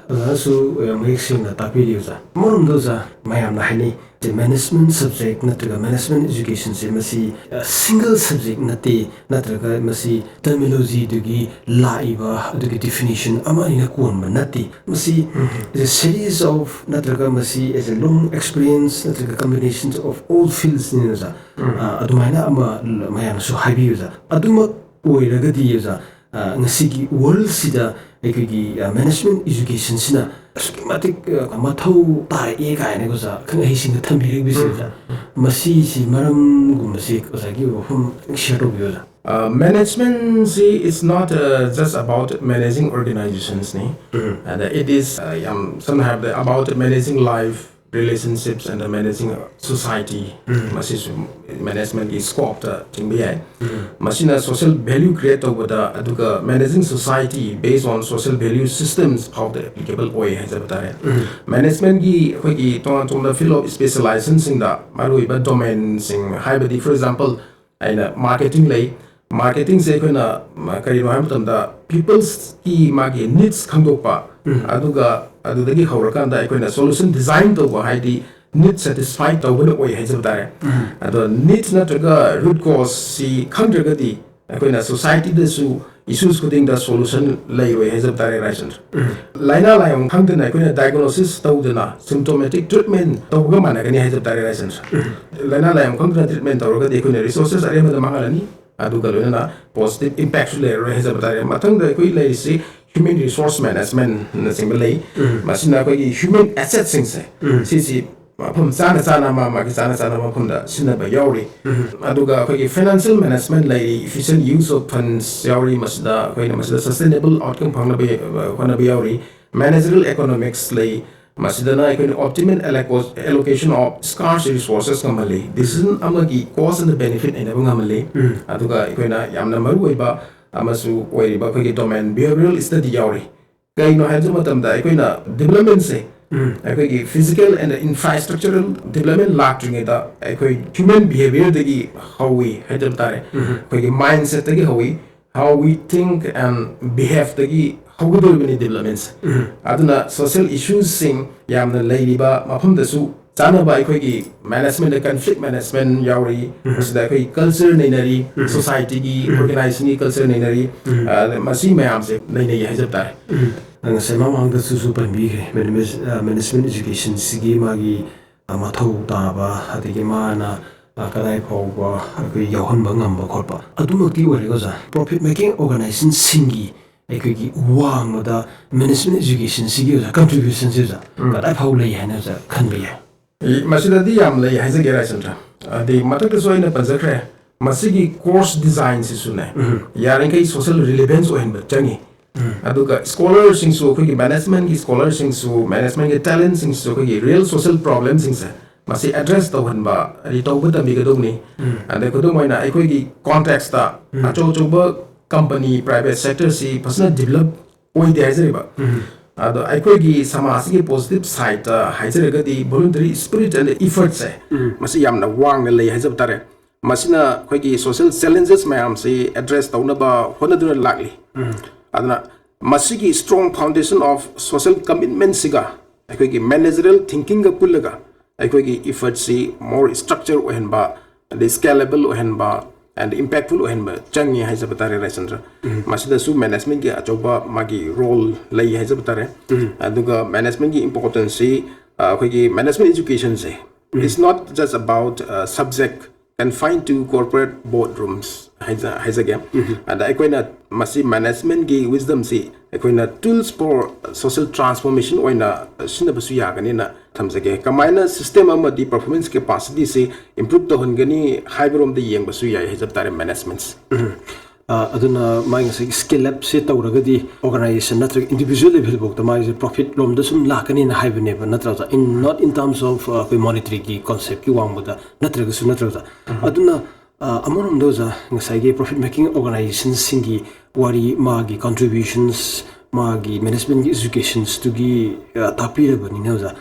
ꯑꯣꯖꯥꯅꯁꯨ ꯌꯥꯝ ꯃꯌꯦꯛ ꯁꯦꯡꯅ ꯇꯥꯛꯄꯤꯔꯤ ꯑꯣꯖꯥ꯫ ꯑꯃꯔꯣꯝꯗ ꯑꯣꯖꯥ, ꯃꯌꯥꯝꯅ ꯍꯥꯏꯅꯩ, ꯁꯤ management subject ꯅꯠꯇ꯭ꯔꯒ management education ꯁꯦ ꯃꯁꯤ, ꯑ, single subject ꯅꯠꯇꯦ, ꯅꯠꯇ꯭ꯔꯒ ꯃꯁꯤ terminology ꯗꯨꯒꯤ ꯂꯥꯛꯏꯕ ꯑꯗꯨꯒꯤ definition ꯑꯃ ꯑꯅꯤꯅ ꯀꯣꯟꯕ ꯅꯠꯇꯦ꯫ ꯃꯁꯤ is a series of, ꯅꯠꯇ꯭ꯔꯒ ꯃꯁꯤ is a long experience, ꯅꯠꯇ꯭ꯔꯒ combinations of all fields ꯅꯤꯅ ꯑꯣꯖꯥ꯫ ꯑ, ꯑꯗꯨꯃꯥꯏꯅ ꯑꯃ ꯃꯌꯥꯝꯅꯁꯨ ꯍꯥꯏꯕꯤ ꯑꯣꯖꯥ꯫ ꯑꯗꯨꯃꯛ ꯑꯣꯏꯔꯒꯗꯤ ꯑꯣꯖꯥ, ꯑ, ꯉꯁꯤꯒꯤ world ꯁꯤꯗ ꯑꯩꯈꯣꯏꯒꯤ, ꯑ, management education ꯁꯤꯅ ꯑꯁꯨꯛꯀꯤ ꯃꯇꯤꯛ ꯑ, ꯃꯊꯧ ꯇꯥꯔꯛꯑꯦ ꯀꯥꯏꯅ ꯑꯣꯖꯥ ꯑꯈꯪ ꯑꯍꯩꯁꯤꯡꯅ ꯊꯝꯕꯤꯔꯛꯏꯕꯁꯦ ꯑꯣꯖꯥ, ꯃꯁꯤꯁꯤ ꯃꯔꯝꯒꯨꯝꯕꯁꯤ ꯑꯣꯖꯥꯒꯤ ꯋꯥꯐꯝ ꯈꯤꯇꯪ ꯁꯤꯌꯔ ꯇꯧꯕꯤꯌꯨ ꯑꯣꯖꯥ꯫ ꯃꯦꯅꯦꯖꯃꯦꯟꯁꯤ is not uh, just about managing organizations ꯅꯤ꯫ And it is uh, ꯌꯥꯝ ꯁꯝꯅ ꯍꯥꯏꯔꯕꯗ about managing life, relationships and managing society. ꯃꯁꯤꯁꯨ ꯃꯦꯅꯦꯖꯃꯦꯟꯒꯤ ꯁ꯭ꯀꯣꯞꯇ ꯆꯤꯡꯕ ꯌꯥꯏ꯫ ꯃꯁꯤꯅ social value create ꯇꯧꯕꯗ ꯑꯗꯨꯒ managing society based on social value systems ꯐꯥꯎꯗ applicable ꯑꯣꯏ ꯍꯥꯏꯖꯕ ꯇꯥꯔꯦ꯫ ꯃꯦꯅꯦꯖꯃꯦꯟꯒꯤ ꯑꯩꯈꯣꯏꯒꯤ ꯇꯣꯉꯥꯟ ꯇꯣꯉꯥꯟꯕ field of specializationꯁꯤꯡꯗ ꯃꯔꯨꯑꯣꯏꯕ domainꯁꯤꯡ ꯍꯥꯏꯕꯗꯤ, for example, ꯑꯩꯅ marketing ꯂꯩ꯫ Marketingꯁꯦ ꯑꯩꯈꯣꯏꯅ ꯀꯔꯤꯅꯣ ꯍꯥꯏꯕ ꯃꯇꯝꯗ peopleꯁꯀꯤ ꯃꯥꯒꯤ needs ꯈꯪꯗꯣꯛꯄ, ꯑꯗꯨꯒ ꯑꯗꯨꯗꯒꯤ ꯍꯧꯔꯀꯥꯟꯗ ꯑꯩꯈꯣꯏꯅ solution design ꯇꯧꯕ, ꯍꯥꯏꯗꯤ need satisfy ꯇꯧꯕꯅ ꯑꯣꯏ ꯍꯥꯏꯖꯕ ꯇꯥꯔꯦ꯫ ꯑꯗꯣ need ꯅꯠꯇ꯭ꯔꯒ root causeꯁꯤ ꯈꯪꯗ꯭ꯔꯒꯗꯤ ꯑꯩꯈꯣꯏꯅ societyꯗꯁꯨ issues ꯈꯨꯗꯤꯡꯗ solution ꯂꯩꯔꯣꯏ ꯍꯥꯏꯖꯕ ꯇꯥꯔꯦ, ꯔꯥꯏꯆꯟꯗ꯭ꯔ꯫ ꯂꯥꯏꯅꯥ ꯂꯥꯏꯑꯣꯡ ꯈꯪꯗꯅ ꯑꯩꯈꯣꯏꯅ diagnosis ꯇꯧꯗꯅ symptomatic treatment ꯇꯧꯕꯒ ꯃꯥꯟꯅꯒꯅꯤ ꯍꯥꯏꯖꯕ ꯇꯥꯔꯦ, ꯔꯥꯏꯆꯟꯗ꯭ꯔ꯫ ꯂꯥꯏꯅꯥ ꯂꯥꯏꯑꯣꯡ ꯈꯪꯗꯅ treatment ꯇꯧꯔꯒꯗꯤ ꯑꯩꯈꯣꯏꯅ resources ꯑꯔꯦꯝꯕꯗ ꯃꯥꯡꯍꯜꯂꯅꯤ, ꯑꯗꯨꯒ ꯂꯣꯏꯅꯅ positive impactꯁꯨ ꯂꯩꯔꯔꯣꯏ ꯍꯥꯏꯖꯕ ꯇꯥꯔꯦ꯫ ꯃꯊꯪꯗ ꯑꯩꯈꯣꯏ ꯂꯩꯔꯤꯁꯤ human resource managementꯅꯆꯤꯡꯕ ꯂꯩ꯫ ꯃꯁꯤꯅ ꯑꯩꯈꯣꯏꯒꯤ human assetꯁꯤꯡꯁꯦ ꯁꯤꯁꯤ ꯃꯐꯝ ꯆꯥꯅ ꯆꯥꯅ ꯃꯥ ꯃꯥꯒꯤ ꯆꯥꯅ ꯆꯥꯅꯕ ꯃꯐꯝꯗ ꯁꯤꯖꯤꯟꯅꯕ ꯌꯥꯎꯔꯤ꯫ ꯑꯗꯨꯒ ꯑꯩꯈꯣꯏꯒꯤ financial management ꯂꯩꯔꯤ, efficient use of funds ꯌꯥꯎꯔꯤ, ꯃꯁꯤꯗ ꯑꯩꯈꯣꯏꯅ ꯃꯁꯤꯗ sustainable outcome ꯐꯪꯅꯕ ꯍꯣꯠꯅꯕ ꯌꯥꯎꯔꯤ꯫ Managerial economics ꯂꯩ, ꯃꯁꯤꯗꯅ ꯑꯩꯈꯣꯏꯅ optimal allocation of scarce resources ꯉꯝꯍꯜꯂꯤ, decision ꯑꯃꯒꯤ cost and benefit ꯅꯩꯅꯕ ꯉꯝꯍꯜꯂꯤ꯫ ꯑꯗꯨꯒ ꯑꯩꯈꯣꯏꯅ ꯌꯥꯝꯅ ꯃꯔꯨꯑꯣꯏꯕ ꯑꯃꯁꯨ ꯑꯣꯏꯔꯤꯕ ꯑꯩꯈꯣꯏꯒꯤ domain behavioral study ꯌꯥꯎꯔꯤ꯫ ꯀꯩꯅꯣ ꯍꯥꯏꯕ ꯃꯇꯝꯗ ꯑꯩꯈꯣꯏꯅ developmentꯁꯦ ꯑꯩꯈꯣꯏꯒꯤ physical and infrastructural development ꯂꯥꯛꯇ꯭ꯔꯤꯉꯩꯗ ꯑꯩꯈꯣꯏ human behaviourꯗꯒꯤ ꯍꯧꯏ ꯍꯥꯏꯖꯕ ꯇꯥꯔꯦ꯫ ꯑꯩꯈꯣꯏꯒꯤ mindsetꯇꯒꯤ ꯍꯧꯏ, how we think and behaveꯗꯒꯤ ꯍꯧꯒꯗꯧꯔꯤꯕꯅꯤ developmentꯁꯦ꯫ ꯑꯗꯨꯅ social issuesꯁꯤꯡ ꯌꯥꯝꯅ ꯂꯩꯔꯤꯕ ꯃꯐꯝꯗꯁꯨ ꯆꯥꯅꯕ ꯑꯩꯈꯣꯏꯒꯤ managementꯇ conflict management ꯌꯥꯎꯔꯤ, ꯃꯁꯤꯗ ꯑꯩꯈꯣꯏꯒꯤ culture ꯅꯩꯅꯔꯤ, societyꯒꯤ organizationꯒꯤ culture ꯅꯩꯅꯔꯤ꯫ ꯃꯁꯤ ꯃꯌꯥꯝꯁꯦ ꯅꯩꯅꯩ ꯍꯥꯏꯖꯕ ꯇꯥꯔꯦ꯫ ꯉꯁꯥꯏ ꯃꯃꯥꯡꯗꯁꯨ ꯄꯟꯕꯤꯈ꯭ꯔꯦ, management educationꯁꯤꯒꯤ ꯃꯥꯒꯤ ꯃꯊꯧ ꯇꯥꯕ, ꯑꯗꯒꯤ ꯃꯥꯅ ꯀꯗꯥꯏ ꯐꯥꯎꯕ ꯑꯩꯈꯣꯏ ꯌꯥꯎꯍꯟꯕ ꯉꯝꯕ ꯈꯣꯠꯄ ꯑꯗꯨꯃꯛꯇꯤ ꯑꯣꯏꯔꯒ ꯑꯣꯖꯥ, profit making organizationꯁꯤꯡꯒꯤ ꯑꯩꯈꯣꯏꯒꯤ ꯋꯥꯡꯃꯗ management educationꯁꯤꯒꯤ ꯑꯣꯖꯥ contributionꯁꯤ ꯑꯣꯖꯥ ꯀꯗꯥꯏ ꯐꯥꯎ ꯂꯩ ꯍꯥꯏꯅ ꯑꯣꯖꯥ ꯈꯟꯕ ꯌꯥꯏ? ꯃꯁꯤꯗꯗꯤ ꯌꯥꯝ ꯂꯩ ꯍꯥꯏꯖꯒꯦ ꯔꯥꯏꯆꯟꯗ꯭ꯔ꯫ ꯑꯗꯩ ꯃꯊꯛꯇꯁꯨ ꯑꯩꯅ ꯄꯟꯖꯈ꯭ꯔꯦ, ꯃꯁꯤꯒꯤ course designꯁꯤꯁꯨꯅꯦ, ꯌꯥꯔꯤꯈꯩ social relevance ꯑꯣꯏꯍꯟꯕ ꯆꯪꯉꯤ꯫ ꯑꯗꯨꯒ scholarꯁꯤꯡꯁꯨ, ꯑꯩꯈꯣꯏꯒꯤ managementꯀꯤ scholarꯁꯤꯡꯁꯨ, managementꯀꯤ talentꯁꯤꯡꯁꯨ ꯑꯩꯈꯣꯏꯒꯤ real social problemꯁꯤꯡꯁꯦ ꯃꯁꯤ address ꯇꯧꯍꯟꯕ, ꯍꯥꯏꯗꯤ ꯇꯧꯕ ꯇꯝꯕꯤꯒꯗꯧꯕꯅꯤ꯫ ꯑꯗꯩ ꯈꯨꯗꯝ ꯑꯣꯏꯅ ꯑꯩꯈꯣꯏꯒꯤ contextꯇ ꯑꯆꯧ ꯑꯆꯧꯕ company, private sectorꯁꯤ ꯐꯖꯅ develop ꯑꯣꯏꯗꯦ ꯍꯥꯏꯖꯔꯤꯕ꯫ ꯑꯗꯣ ꯑꯩꯈꯣꯏꯒꯤ ꯁꯃꯥꯖꯁꯤꯒꯤ positive sideꯇ ꯍꯥꯏꯖꯔꯒꯗꯤ voluntary spirit and effortꯁꯦ ꯃꯁꯤ ꯌꯥꯝꯅ ꯋꯥꯡꯅ ꯂꯩ ꯍꯥꯏꯖꯕ ꯇꯥꯔꯦ꯫ ꯃꯁꯤꯅ ꯑꯩꯈꯣꯏꯒꯤ social challenges ꯃꯌꯥꯝꯁꯤ address ꯇꯧꯅꯕ ꯍꯣꯠꯅꯗꯨꯅ ꯂꯥꯛꯂꯤ꯫ ꯑꯗꯨꯅ ꯃꯁꯤꯒꯤ strong foundation of social commitmentꯁꯤꯒ ꯑꯩꯈꯣꯏꯒꯤ managerial thinkingꯒ ꯄꯨꯜꯂꯒ ꯑꯩꯈꯣꯏꯒꯤ effortꯁꯤ more structure ꯑꯣꯏꯍꯟꯕ, ꯑꯗꯩ scalable ꯑꯣꯏꯍꯟꯕ and impactful ꯑꯣꯏꯍꯟꯕ ꯆꯪꯉꯤ ꯍꯥꯏꯖꯕ ꯇꯥꯔꯦ ꯔꯥꯏꯆꯟꯗ꯭ꯔ꯫ ꯃꯁꯤꯗꯁꯨ managementꯀꯤ ꯑꯆꯧꯕ ꯃꯥꯒꯤ role ꯂꯩ ꯍꯥꯏꯖꯕ ꯇꯥꯔꯦ꯫ ꯑꯗꯨꯒ managementꯀꯤ importanceꯁꯤ, ꯑ, ꯑꯩꯈꯣꯏꯒꯤ management educationꯁꯦ is not just about, uh, subject confined to corporate boardrooms ꯍꯥꯏꯖ-, ꯍꯥꯏꯖꯒꯦ꯫ ꯑꯗ ꯑꯩꯈꯣꯏꯅ ꯃꯁꯤ managementꯀꯤ wisdomꯁꯤ ꯑꯩꯈꯣꯏꯅ tools for social transformation ꯑꯣꯏꯅ ꯁꯤꯖꯤꯟꯅꯕꯁꯨ ꯌꯥꯒꯅꯤꯅ ꯊꯝꯖꯒꯦ꯫ ꯀꯃꯥꯏꯅ system ꯑꯃꯗꯤ performance capacityꯁꯤ improve ꯇꯧꯍꯟꯒꯅꯤ ꯍꯥꯏꯕꯔꯣꯝꯗ ꯌꯦꯡꯕꯁꯨ ꯌꯥꯏ ꯍꯥꯏꯖꯕ ꯇꯥꯔꯦ managementꯁꯦ꯫ ꯑ, ꯑꯗꯨꯅ ꯃꯥꯒꯤ ꯉꯁꯥꯏꯒꯤ scale upꯁꯦ ꯇꯧꯔꯒꯗꯤ organization ꯅꯠꯇ꯭ꯔꯒ individual levelꯐꯥꯎꯗ ꯃꯥꯒꯤꯁꯦ profit ꯂꯣꯝꯗ ꯁꯨꯝ ꯂꯥꯛꯀꯅꯤꯅ ꯍꯥꯏꯕꯅꯦꯕ, ꯅꯠꯇ꯭ꯔꯥ ꯑꯣꯖꯥ? In, not in terms of, ꯑ, ꯑꯩꯈꯣꯏ monetaryꯒꯤ conceptꯀꯤ ꯋꯥꯡꯃꯗ ꯅꯠꯇ꯭ꯔꯒꯁꯨ, ꯅꯠꯇ꯭ꯔꯥ ꯑꯣꯖꯥ? ꯑꯗꯨꯅ, ꯑ, ꯑꯃꯔꯣꯝꯗ ꯑꯣꯖꯥ, ꯉꯁꯥꯏꯒꯤ profit making organizationꯁꯤꯡꯒꯤ ꯋꯥꯔꯤ, ꯃꯥꯒꯤ contributions, ꯃꯥꯒꯤ managementꯀꯤ educationsꯇꯨꯒꯤ, ꯑ, ꯇꯥꯛꯄꯤꯔꯕꯅꯤꯅ ꯑꯣꯖꯥ,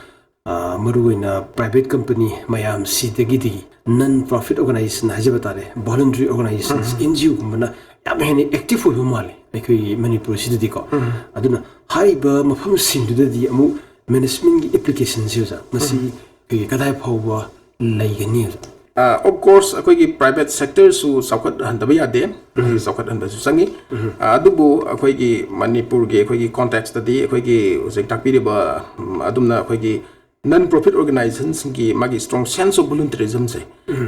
ꯑ, ꯃꯔꯨꯑꯣꯏꯅ private company ꯃꯌꯥꯝꯁꯤꯗꯒꯤꯗꯤ non profit organization ꯍꯥꯏꯖꯕ ꯇꯥꯔꯦ, voluntary organizations, NGOꯒꯨꯝꯕꯅ ꯌꯥꯝ ꯍꯦꯟꯅ active ꯑꯣꯏꯕ ꯃꯥꯜꯂꯦ ꯑꯩꯈꯣꯏꯒꯤ ꯃꯅꯤꯄꯨꯔꯁꯤꯗꯗꯤꯀꯣ꯫ ꯑꯗꯨꯅ ꯍꯥꯏꯔꯤꯕ ꯃꯐꯝꯁꯤꯡꯗꯨꯗꯗꯤ ꯑꯃꯨꯛ managementꯀꯤ applicationꯁꯦ ꯑꯣꯖꯥ, ꯃꯁꯤ ꯑꯩꯈꯣꯏꯒꯤ ꯀꯗꯥꯏ ꯐꯥꯎꯕ ꯂꯩꯒꯅꯤ ꯑꯣꯖꯥ? ꯑ, of course, ꯑꯩꯈꯣꯏꯒꯤ private sectorꯁꯨ ꯆꯥꯎꯈꯠꯍꯟꯗꯕ ꯌꯥꯗꯦ, ꯆꯥꯎꯈꯠꯍꯟꯕꯁꯨ ꯆꯪꯉꯤ꯫ ꯑ, ꯑꯗꯨꯕꯨ ꯑꯩꯈꯣꯏꯒꯤ ꯃꯅꯤꯄꯨꯔꯒꯤ ꯑꯩꯈꯣꯏꯒꯤ contextꯇꯗꯤ ꯑꯩꯈꯣꯏꯒꯤ ꯍꯧꯖꯤꯛ ꯇꯥꯛꯄꯤꯔꯤꯕ, ꯎꯝ, ꯑꯗꯨꯝꯅ ꯑꯩꯈꯣꯏꯒꯤ non profit organizationꯁꯤꯡꯒꯤ ꯃꯥꯒꯤ strong sense of volunteerismꯁꯦ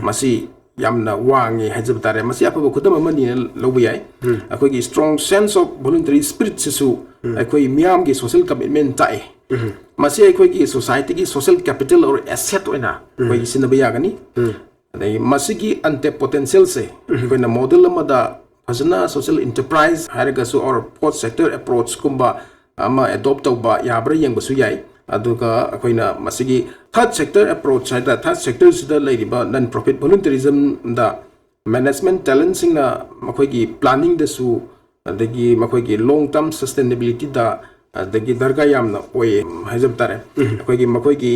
ꯃꯁꯤ ꯌꯥꯝꯅ ꯋꯥꯡꯉꯦ ꯍꯥꯏꯖꯕ ꯇꯥꯔꯦ꯫ ꯃꯁꯤ ꯑꯐꯕ ꯈꯨꯗꯝ ꯑꯃꯅꯤꯅ ꯂꯧꯕ ꯌꯥꯏ꯫ ꯑꯩꯈꯣꯏꯒꯤ strong sense of voluntary spirit ꯁꯤꯁꯨ ꯑꯩꯈꯣꯏ ꯃꯤꯌꯥꯝꯒꯤ social commitment ꯇꯥꯛꯑꯦ꯫ ꯃꯁꯤ ꯑꯩꯈꯣꯏꯒꯤ society ꯒꯤ social capital or asset ꯑꯣꯏꯅ ꯑꯩꯈꯣꯏ ꯁꯤꯖꯤꯟꯅꯕ ꯌꯥꯒꯅꯤ꯫ ꯑꯗꯩ ꯃꯁꯤꯒꯤ untapped potential ꯁꯦ ꯑꯩꯈꯣꯏꯅ model ꯑꯃꯗ ꯐꯖꯅ social enterprise ꯍꯥꯏꯔꯒꯁꯨ or fourth sector approach ꯀꯨꯝꯕ ꯑꯃ adopt ꯇꯧꯕ ꯌꯥꯕ꯭ꯔꯥ ꯌꯦꯡꯕꯁꯨ ꯌꯥꯏ꯫ ꯑꯗꯨꯒ ꯑꯩꯈꯣꯏꯅ ꯃꯁꯤꯒꯤ third sector approach ꯍꯥꯏ ꯇꯥꯔꯦ, third sector ꯁꯤꯗ ꯂꯩꯔꯤꯕ non profit volunteerism ꯗ management talent ꯁꯤꯡꯅ ꯃꯈꯣꯏꯒꯤ planning ꯗꯁꯨ, ꯑꯗꯒꯤ ꯃꯈꯣꯏꯒꯤ long term sustainability ꯗ, ꯑꯗꯒꯤ ꯗꯔꯀꯥꯔ ꯌꯥꯝꯅ ꯑꯣꯏ ꯍꯥꯏꯖꯕ ꯇꯥꯔꯦ꯫ ꯑꯩꯈꯣꯏꯒꯤ ꯃꯈꯣꯏꯒꯤ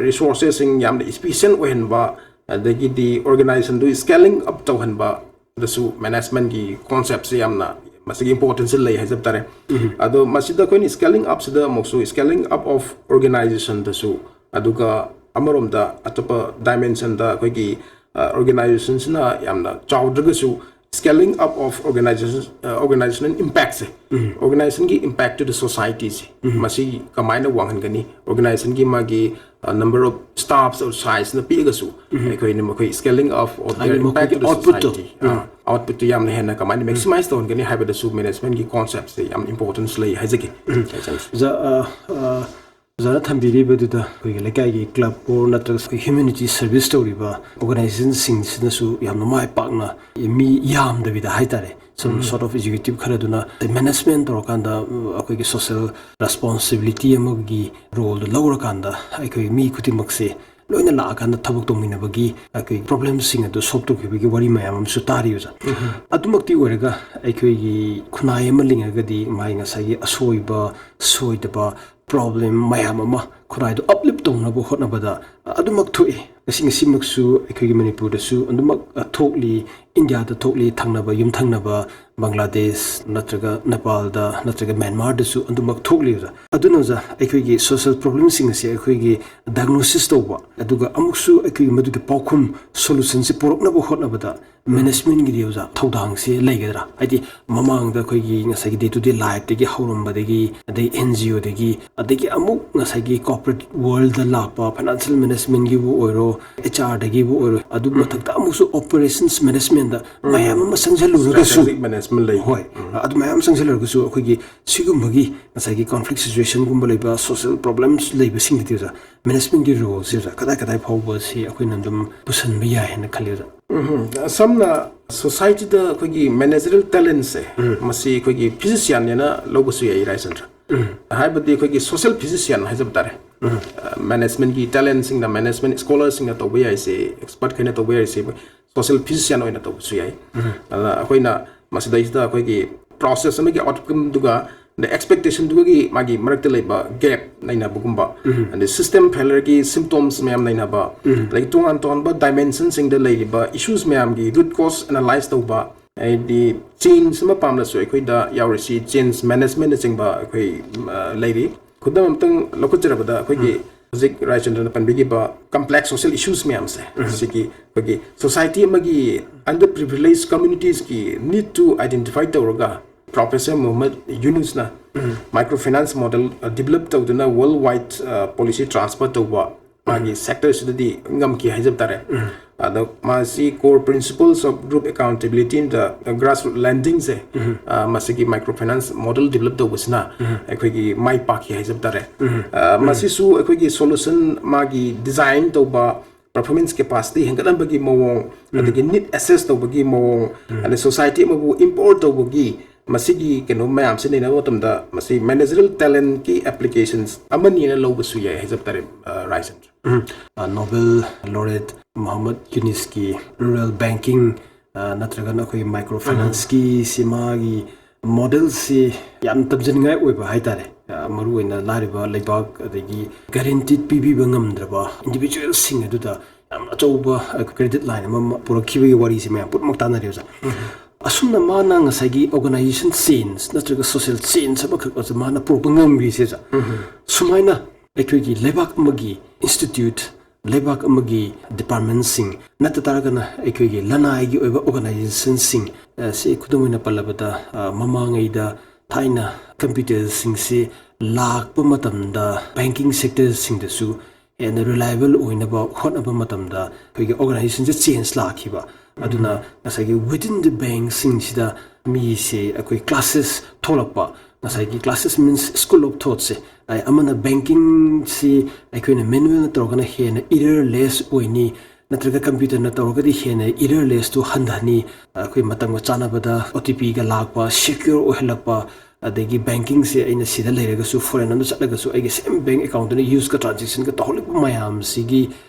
resources ꯁꯤꯡ ꯌꯥꯝꯅ efficient ꯑꯣꯏꯍꯟꯕ, ꯑꯗꯒꯤꯗꯤ organization ꯗꯨ scaling up ꯇꯧꯍꯟꯕ ꯗꯁꯨ management ꯀꯤ concept ꯁꯦ ꯌꯥꯝꯅ ꯃꯁꯤꯒꯤ importance ꯁꯦ ꯂꯩ ꯍꯥꯏꯖꯕ ꯇꯥꯔꯦ꯫ ꯑꯗꯣ ꯃꯁꯤꯗ ꯑꯩꯈꯣꯏꯅ scaling up ꯁꯤꯗ ꯑꯃꯨꯛꯁꯨ scaling up of organization ꯗꯁꯨ, ꯑꯗꯨꯒ ꯑꯃꯔꯣꯝꯗ ꯑꯇꯣꯞꯄ dimension ꯗ ꯑꯩꯈꯣꯏꯒꯤ organization ꯁꯤꯅ ꯌꯥꯝꯅ ꯆꯥꯎꯗ꯭ꯔꯒꯁꯨ scaling up of organization, organizational impact say, organization ꯒꯤ impact to the society ꯁꯦ, ꯃꯁꯤ ꯀꯃꯥꯏꯅ ꯋꯥꯡꯍꯟꯒꯅꯤ, organization ꯒꯤ ꯃꯥꯒꯤ number of staffs or size ꯅ ꯄꯤꯛꯑꯒꯁꯨ ꯑꯩꯈꯣꯏꯅ ꯃꯈꯣꯏ scaling up of their impact to the society, output two ꯌꯥꯝꯅ ꯍꯦꯟꯅ ꯀꯃꯥꯏꯅ maximize ꯇꯧꯍꯟꯒꯅꯤ ꯍꯥꯏꯕꯗꯁꯨ management ꯀꯤ concept ꯁꯦ ꯌꯥꯝ importance ꯂꯩ ꯍꯥꯏꯖꯒꯦ꯫ ꯑꯣꯖꯥꯅ ꯊꯝꯕꯤꯔꯤꯕꯗꯨꯗ ꯑꯩꯈꯣꯏꯒꯤ ꯂꯩꯀꯥꯏꯒꯤ club or ꯅꯠꯇ꯭ꯔꯒ community service ꯇꯧꯔꯤꯕ organization ꯁꯤꯡꯁꯤꯅꯁꯨ ꯌꯥꯝꯅ ꯃꯥꯏ ꯄꯥꯛꯅ ꯃꯤ ꯌꯥꯝꯗꯕꯤꯗ ꯍꯥꯏꯇꯥꯔꯦ, some sort of executive ꯈꯔꯗꯨꯅ management ꯇꯧꯔꯀꯥꯟꯗ ꯑꯩꯈꯣꯏꯒꯤ social responsibility ꯑꯃꯒꯤ role ꯗꯨ ꯂꯧꯔꯀꯥꯟꯗ ꯑꯩꯈꯣꯏ ꯃꯤ ꯈꯨꯗꯤꯡꯃꯛꯁꯦ ꯂꯣꯏꯅ ꯂꯥꯛꯑꯀꯥꯟꯗ ꯊꯕꯛ ꯇꯧꯃꯤꯟꯅꯕꯒꯤ ꯑꯩꯈꯣꯏ problem ꯁꯤꯡ ꯑꯗꯨ solve ꯇꯧꯈꯤꯕꯒꯤ ꯋꯥꯔꯤ ꯃꯌꯥꯝ ꯑꯃꯁꯨ ꯇꯥꯔꯤ ꯑꯣꯖꯥ꯫ ꯑꯗꯨꯃꯛꯇꯤ ꯑꯣꯏꯔꯒ ꯑꯩꯈꯣꯏꯒꯤ ꯈꯨꯟꯅꯥꯏ ꯑꯃ ꯂꯤꯡꯉꯒꯗꯤ ꯃꯥꯒꯤ ꯉꯁꯥꯏꯒꯤ ꯑꯁꯣꯏꯕ ꯁꯣꯏꯗꯕ problem ꯃꯌꯥꯝ ꯑꯃ ꯈꯨꯟꯅꯥꯏꯗꯨ uplift ꯇꯧꯅꯕ ꯍꯣꯠꯅꯕꯗ ꯑꯗꯨꯃꯛ ꯊꯣꯛꯏ꯫ ꯉꯁꯤ ꯉꯁꯤꯃꯛꯁꯨ ꯑꯩꯈꯣꯏꯒꯤ ꯃꯅꯤꯄꯨꯔꯗꯁꯨ ꯑꯗꯨꯃꯛ ꯊꯣꯛꯂꯤ, ꯏꯟꯗꯤꯌꯥꯗ ꯊꯣꯛꯂꯤ, ꯊꯪꯅꯕ ꯌꯨꯝꯊꯪꯅꯕ ꯕꯪꯒ꯭ꯂꯥꯗꯦꯁ ꯅꯠꯇ꯭ꯔꯒ ꯅꯦꯄꯥꯜꯗ ꯅꯠꯇ꯭ꯔꯒ ꯃ꯭ꯌꯥꯟꯃꯥꯔꯗꯁꯨ ꯑꯗꯨꯃꯛ ꯊꯣꯛꯂꯤ ꯑꯣꯖꯥ꯫ ꯑꯗꯨꯅ ꯑꯣꯖꯥ, ꯑꯩꯈꯣꯏꯒꯤ social problem ꯁꯤꯡ ꯑꯁꯤ ꯑꯩꯈꯣꯏꯒꯤ diagnosis ꯇꯧꯕ, ꯑꯗꯨꯒ ꯑꯃꯨꯛꯁꯨ ꯑꯩꯈꯣꯏꯒꯤ ꯃꯗꯨꯒꯤ ꯄꯥꯎꯈꯨꯝ solution ꯁꯤ ꯄꯨꯔꯛꯅꯕ ꯍꯣꯠꯅꯕꯗ management ꯀꯤꯗꯤ ꯑꯣꯖꯥ ꯊꯧꯗꯥꯡꯁꯦ ꯂꯩꯒꯗ꯭ꯔꯥ? ꯍꯥꯏꯗꯤ ꯃꯃꯥꯡꯗ ꯑꯩꯈꯣꯏꯒꯤ ꯉꯁꯥꯏꯒꯤ day to day life ꯇꯒꯤ ꯍꯧꯔꯝꯕꯗꯒꯤ, ꯑꯗꯩ N G O ꯗꯒꯤ, ꯑꯗꯒꯤ ꯑꯃꯨꯛ ꯉꯁꯥꯏꯒꯤ corporate ꯋꯥꯔꯜꯗ ꯂꯥꯛꯄ ꯐꯥꯏꯅꯥꯟꯁꯤꯌꯦꯜ ꯃꯦꯅꯦꯖꯃꯦꯟꯒꯤꯕꯨ ꯑꯣꯏꯔꯣ, ꯑꯩꯆ ꯑꯥꯔꯗꯒꯤꯕꯨ ꯑꯣꯏꯔꯣ, ꯑꯗꯨ ꯃꯊꯛꯇ ꯑꯃꯨꯛꯁꯨ ꯑꯣꯄꯔꯦꯁꯟꯁ ꯃꯦꯅꯦꯖꯃꯦꯟꯗ ꯃꯌꯥꯝ ꯑꯃ ꯆꯪꯁꯤꯜꯂꯨꯔꯒꯁꯨ, ꯁ꯭ꯇ꯭ꯔꯦꯇꯦꯖꯤꯛ ꯃꯦꯅꯦꯖꯃꯦꯟ ꯂꯩ꯫ ꯍꯣꯏ, ꯑꯗꯨ ꯃꯌꯥꯝ ꯆꯪꯁꯤꯜꯂꯨꯔꯒꯁꯨ ꯑꯩꯈꯣꯏꯒꯤ ꯁꯤꯒꯨꯝꯕꯒꯤ ꯉꯁꯥꯏꯒꯤ ꯀꯣꯟꯐ꯭ꯂꯤꯛ ꯁꯤꯆꯨꯋꯦꯁꯟꯒꯨꯝꯕ ꯂꯩꯕ, ꯁꯣꯁꯤꯌꯦꯜ ꯄ꯭ꯔꯣꯕ꯭ꯂꯦꯝꯁ ꯂꯩꯕꯁꯤꯡꯗꯨꯗ ꯃꯦꯅꯦꯖꯃꯦꯟꯒꯤ ꯔꯣꯜꯁꯦ ꯑꯣꯖꯥ ꯀꯗꯥꯏ ꯀꯗꯥꯏ ꯐꯥꯎꯕ ꯁꯤ ꯑꯩꯈꯣꯏꯅ ꯑꯗꯨꯝ ꯄꯨꯁꯟꯕ ꯌꯥꯏ ꯍꯥꯏꯅ ꯈꯜꯂꯤ ꯑꯣꯖꯥ? ꯎꯝ, ꯁꯝꯅ ꯁꯣꯁꯥꯏꯇꯤꯗ ꯑꯩꯈꯣꯏꯒꯤ ꯃꯦꯅꯦꯖꯔꯦꯜ ꯇꯦꯂꯦꯟꯁꯦ ꯃꯁꯤ ꯑꯩꯈꯣꯏꯒꯤ ꯐꯤꯖꯤꯁꯤꯌꯥꯟꯅꯦꯅ ꯂꯧꯕꯁꯨ ꯌꯥꯏ ꯔꯥꯏꯆꯟꯗ꯭ꯔ꯫ ꯍꯥꯏꯕꯗꯤ ꯑꯩꯈꯣꯏꯒꯤ ꯁꯣꯁꯤꯌꯦꯜ ꯐꯤꯖꯤꯁꯤꯌꯥꯟ ꯍꯥꯏꯖꯕ ꯇꯥꯔꯦ꯫ ꯃꯦꯅꯦꯖꯃꯦꯟꯒꯤ ꯇꯦꯂꯦꯟꯁꯤꯡꯅ, ꯃꯦꯅꯦꯖꯃꯦꯟ ꯁ꯭ꯀꯣꯂꯔꯁꯤꯡꯅ ꯇꯧꯕ ꯌꯥꯏꯁꯦ, ꯑꯦꯛꯁꯄꯔꯠꯈꯩꯅ ꯇꯧꯕ ꯌꯥꯏꯁꯦ ꯁꯣꯁꯤꯌꯦꯜ ꯐꯤꯖꯤꯁꯤꯌꯥꯟ ꯑꯣꯏꯅ ꯇꯧꯕꯁꯨ ꯌꯥꯏ꯫ ꯑꯗꯨꯅ ꯑꯩꯈꯣꯏꯅ ꯃꯁꯤꯗꯩꯁꯤꯗ ꯑꯩꯈꯣꯏꯒꯤ ꯄ꯭ꯔꯣꯁꯦꯁ ꯑꯃꯒꯤ ꯑꯥꯎꯠꯀꯝꯗꯨꯒ ꯑꯦꯛꯁꯄꯦꯛꯇꯦꯁꯟꯗꯨꯒꯤ ꯃꯥꯒꯤ ꯃꯔꯛꯇ ꯂꯩꯕ ꯒꯦꯞ ꯅꯩꯅꯕꯒꯨꯝꯕ, ꯑꯗꯩ ꯁꯤꯁꯇꯦꯝ ꯐꯦꯂꯔꯒꯤ ꯁꯤꯝꯇꯣꯝꯁ ꯃꯌꯥꯝ ꯅꯩꯅꯕ, ꯑꯗꯒꯤ ꯇꯣꯉꯥꯟ ꯇꯣꯉꯥꯟꯕ ꯗꯥꯏꯃꯦꯟꯁꯟꯁꯤꯡꯗ ꯂꯩꯔꯤꯕ ꯏꯁꯨꯁ ꯃꯌꯥꯝꯒꯤ ꯔꯨꯠ ꯀꯣꯁ ꯑꯦꯅꯥꯂꯥꯏꯁ ꯇꯧꯕ, ꯍꯥꯏꯗꯤ ꯆꯦꯟꯖ ꯑꯃ ꯄꯥꯝꯂꯁꯨ ꯑꯩꯈꯣꯏꯗ ꯌꯥꯎꯔꯤꯁꯤ ꯆꯦꯟꯖ ꯃꯦꯅꯦꯖꯃꯦꯟꯅꯆꯤꯡꯕ ꯑꯩꯈꯣꯏ, ꯑ, ꯂꯩꯔꯤ꯫ ꯈꯨꯗꯝ ꯑꯃꯇꯪ ꯂꯧꯈꯠꯆꯔꯕꯗ ꯑꯩꯈꯣꯏꯒꯤ ꯍꯧꯖꯤꯛ ꯔꯥꯏꯆꯟꯗ꯭ꯔꯅ ꯄꯟꯕꯤꯈꯤꯕ ꯀꯝꯄ꯭ꯂꯦꯛꯁ ꯁꯣꯁꯤꯌꯦꯜ ꯏꯁꯨꯁ ꯃꯌꯥꯝꯁꯦ, ꯁꯤꯒꯤ ꯑꯩꯈꯣꯏꯒꯤ ꯁꯣꯁꯥꯏꯇꯤ ꯑꯃꯒꯤ ꯑꯟꯗꯔ ꯄ꯭ꯔꯤꯚꯤꯂꯦꯖ ꯀꯝꯃ꯭ꯌꯨꯅꯤꯇꯤꯁꯀꯤ ꯅꯤꯗ ꯇꯨ ꯑꯥꯏꯗꯦꯟꯇꯤꯐꯥꯏ ꯇꯧꯔꯒ ꯄ꯭ꯔꯣꯐꯦꯁꯔ ꯃꯨꯍꯝꯃꯗ ꯌꯨꯅꯨꯁꯅ ꯃꯥꯏꯀ꯭ꯔꯣ ꯐꯥꯏꯅꯥꯟꯁ ꯃꯣꯗꯦꯜ ꯗꯤꯕꯂꯞ ꯇꯧꯗꯨꯅ ꯋꯥꯔꯜ ꯋꯥꯏꯗ ꯄꯣꯂꯤꯁꯤ ꯇ꯭ꯔꯥꯟꯁꯐꯔ ꯇꯧꯕ ꯃꯥꯒꯤ ꯁꯦꯛꯇꯔꯁꯤꯗꯗꯤ ꯉꯝꯈꯤ ꯍꯥꯏꯖꯕ ꯇꯥꯔꯦ꯫ ꯑꯗꯣ ꯃꯥꯁꯤ core principles of group accountability in the grassroot lendingꯁꯦ, ꯑ, ꯃꯁꯤꯒꯤ ꯃꯥꯏꯀ꯭ꯔꯣ ꯐꯥꯏꯅꯥꯟꯁ ꯃꯣꯗꯦꯜ ꯗꯤꯕꯂꯞ ꯇꯧꯕꯁꯤꯅ ꯑꯩꯈꯣꯏꯒꯤ ꯃꯥꯏ ꯄꯥꯛꯈꯤ ꯍꯥꯏꯖꯕ ꯇꯥꯔꯦ꯫ ꯑ, ꯃꯁꯤꯁꯨ ꯑꯩꯈꯣꯏꯒꯤ ꯁꯣꯂꯨꯁꯟ ꯃꯥꯒꯤ ꯗꯤꯖꯥꯏꯟ ꯇꯧꯕ, ꯄꯔꯐꯣꯔꯃꯦꯟꯁ ꯀꯦꯄꯥꯁꯤꯇꯤ ꯍꯦꯟꯒꯠꯍꯟꯕꯒꯤ ꯃꯑꯣꯡ, ꯑꯗꯒꯤ ꯅꯤꯗ ꯑꯦꯁꯦꯁ ꯇꯧꯕꯒꯤ ꯃꯑꯣꯡ, ꯑꯗꯩ ꯁꯣꯁꯥꯏꯇꯤ ꯑꯃꯕꯨ ꯏꯝꯄꯥꯋꯔ ꯇꯧꯕꯒꯤ ꯃꯁꯤꯒꯤ ꯀꯩꯅꯣ ꯃꯌꯥꯝꯁꯤ ꯅꯩꯅꯕ ꯃꯇꯝꯗ ꯃꯁꯤ ꯃꯦꯅꯦꯖꯔꯦꯜ ꯇꯦꯂꯦꯟꯀꯤ ꯑꯦꯄ꯭ꯂꯤꯀꯦꯁꯟꯁ ꯑꯃꯅꯤꯅ ꯂꯧꯕꯁꯨ ꯌꯥꯏ ꯍꯥꯏꯖꯕ ꯇꯥꯔꯦ, ꯑ, ꯔꯥꯏꯆꯟꯗ꯭ꯔ꯫ ꯎꯝ꯫ ꯑ, ꯅꯣꯕꯦꯜ ꯂꯣꯔꯦꯠ ꯃꯣꯍꯝꯃꯗ ꯌꯨꯅꯤꯁꯀꯤ ꯔꯨꯔꯦꯜ ꯕꯦꯡꯀꯤꯡ, ꯑ, ꯅꯠꯇ꯭ꯔꯒꯅ ꯑꯩꯈꯣꯏꯒꯤ ꯃꯥꯏꯀ꯭ꯔꯣ ꯐꯥꯏꯅꯥꯟꯁꯀꯤ ꯁꯤ ꯃꯥꯒꯤ ꯃꯣꯗꯦꯜꯁꯤ ꯌꯥꯝ ꯇꯝꯖꯅꯤꯡꯉꯥꯏ ꯑꯣꯏꯕ ꯍꯥꯏꯇꯥꯔꯦ꯫ ꯑ, ꯃꯔꯨꯑꯣꯏꯅ ꯂꯥꯏꯔꯕ ꯂꯩꯕꯥꯛ ꯑꯗꯒꯤ ꯒꯥꯔꯦꯟꯇꯤꯠ ꯄꯤꯕꯤꯕ ꯉꯝꯗ꯭ꯔꯕ ꯏꯟꯗꯤꯚꯤꯖꯨꯋꯦꯜꯁꯤꯡ ꯑꯗꯨꯗ ꯌꯥꯝ ꯑꯆꯧꯕ, ꯑ, ꯀ꯭ꯔꯦꯗꯤꯠ ꯂꯥꯏꯟ ꯑꯃ ꯄꯨꯔꯛꯈꯤꯕꯒꯤ ꯋꯥꯔꯤꯁꯤ ꯃꯌꯥꯝ ꯄꯨꯝꯅꯃꯛ ꯇꯥꯟꯅꯔꯦ ꯑꯣꯖꯥ꯫ ꯑꯁꯨꯝꯅ ꯃꯥꯅ ꯉꯁꯥꯏꯒꯤ ꯑꯣꯔꯒꯅꯥꯏꯖꯦꯁꯟ ꯆꯦꯟꯖ ꯅꯠꯇ꯭ꯔꯒ ꯁꯣꯁꯤꯌꯦꯜ ꯆꯦꯟꯖ ꯑꯃꯈꯛ ꯑꯣꯏꯔꯁꯨ ꯃꯥꯅ ꯄꯨꯔꯛꯄ ꯉꯝꯈ꯭ꯔꯤꯁꯦ ꯑꯣꯖꯥ꯫ ꯁꯨꯃꯥꯏꯅ ꯑꯩꯈꯣꯏꯒꯤ ꯂꯩꯕꯥꯛ ꯑꯃꯒꯤ ꯏꯟꯁꯇꯤꯇ꯭ꯌꯨꯠ, ꯂꯩꯕꯥꯛ ꯑꯃꯒꯤ ꯗꯤꯄꯥꯔꯠꯃꯦꯟꯁꯤꯡ ꯅꯠꯇ ꯇꯥꯔꯒꯅ ꯑꯩꯈꯣꯏꯒꯤ ꯂꯅꯥꯏꯒꯤ ꯑꯣꯏꯕ ꯑꯣꯔꯒꯅꯥꯏꯖꯦꯁꯟꯁꯤꯡ, ꯑ, ꯁꯤ ꯈꯨꯗꯝ ꯑꯣꯏꯅ ꯄꯜꯂꯕꯗ, ꯑ, ꯃꯃꯥꯡꯉꯩꯗ ꯊꯥꯏꯅ ꯀꯝꯄ꯭ꯌꯨꯇꯔꯁꯤꯡꯁꯤ ꯂꯥꯛꯄ ꯃꯇꯝꯗ banking sectorꯁꯤꯡꯗꯁꯨ ꯍꯦꯟꯅ reliable ꯑꯣꯏꯅꯕ ꯍꯣꯠꯅꯕ ꯃꯇꯝꯗ ꯑꯩꯈꯣꯏꯒꯤ organizationꯁꯦ change ꯂꯥꯛꯈꯤꯕ꯫ ꯑꯗꯨꯅ ꯉꯁꯥꯏꯒꯤ within the bankꯁꯤꯡꯁꯤꯗ ꯃꯤꯁꯦ ꯑꯩꯈꯣꯏ classes ꯊꯣꯛꯂꯛꯄ꯫ ꯉꯁꯥꯏꯒꯤ classes means school of thoughtꯁꯦ꯫ ꯑꯩ ꯑꯃꯅ bankingꯁꯤ ꯑꯩꯈꯣꯏꯅ manualꯅ ꯇꯧꯔꯒꯅ ꯍꯦꯟꯅ errorless ꯑꯣꯏꯅꯤ, ꯅꯠꯇ꯭ꯔꯒ computerꯅ ꯇꯧꯔꯒꯗꯤ ꯍꯦꯟꯅ errorlessꯇꯨ ꯍꯟꯊꯅꯤ꯫ ꯑꯩꯈꯣꯏ ꯃꯇꯝꯒ ꯆꯥꯟꯅꯕꯗ OTPꯒ ꯂꯥꯛꯄ, secure ꯑꯣꯏꯍꯜꯂꯛꯄ, ꯑꯗꯒꯤ bankingꯁꯦ ꯑꯩꯅ ꯁꯤꯗ ꯂꯩꯔꯒꯁꯨ foreign ꯑꯃꯗ ꯆꯠꯂꯒꯁꯨ ꯑꯩꯒꯤ same bank accountꯇꯨꯅ useꯒ transactionꯒ ꯇꯧꯍꯜꯂꯛꯄ ꯃꯌꯥꯝꯁꯤꯒꯤ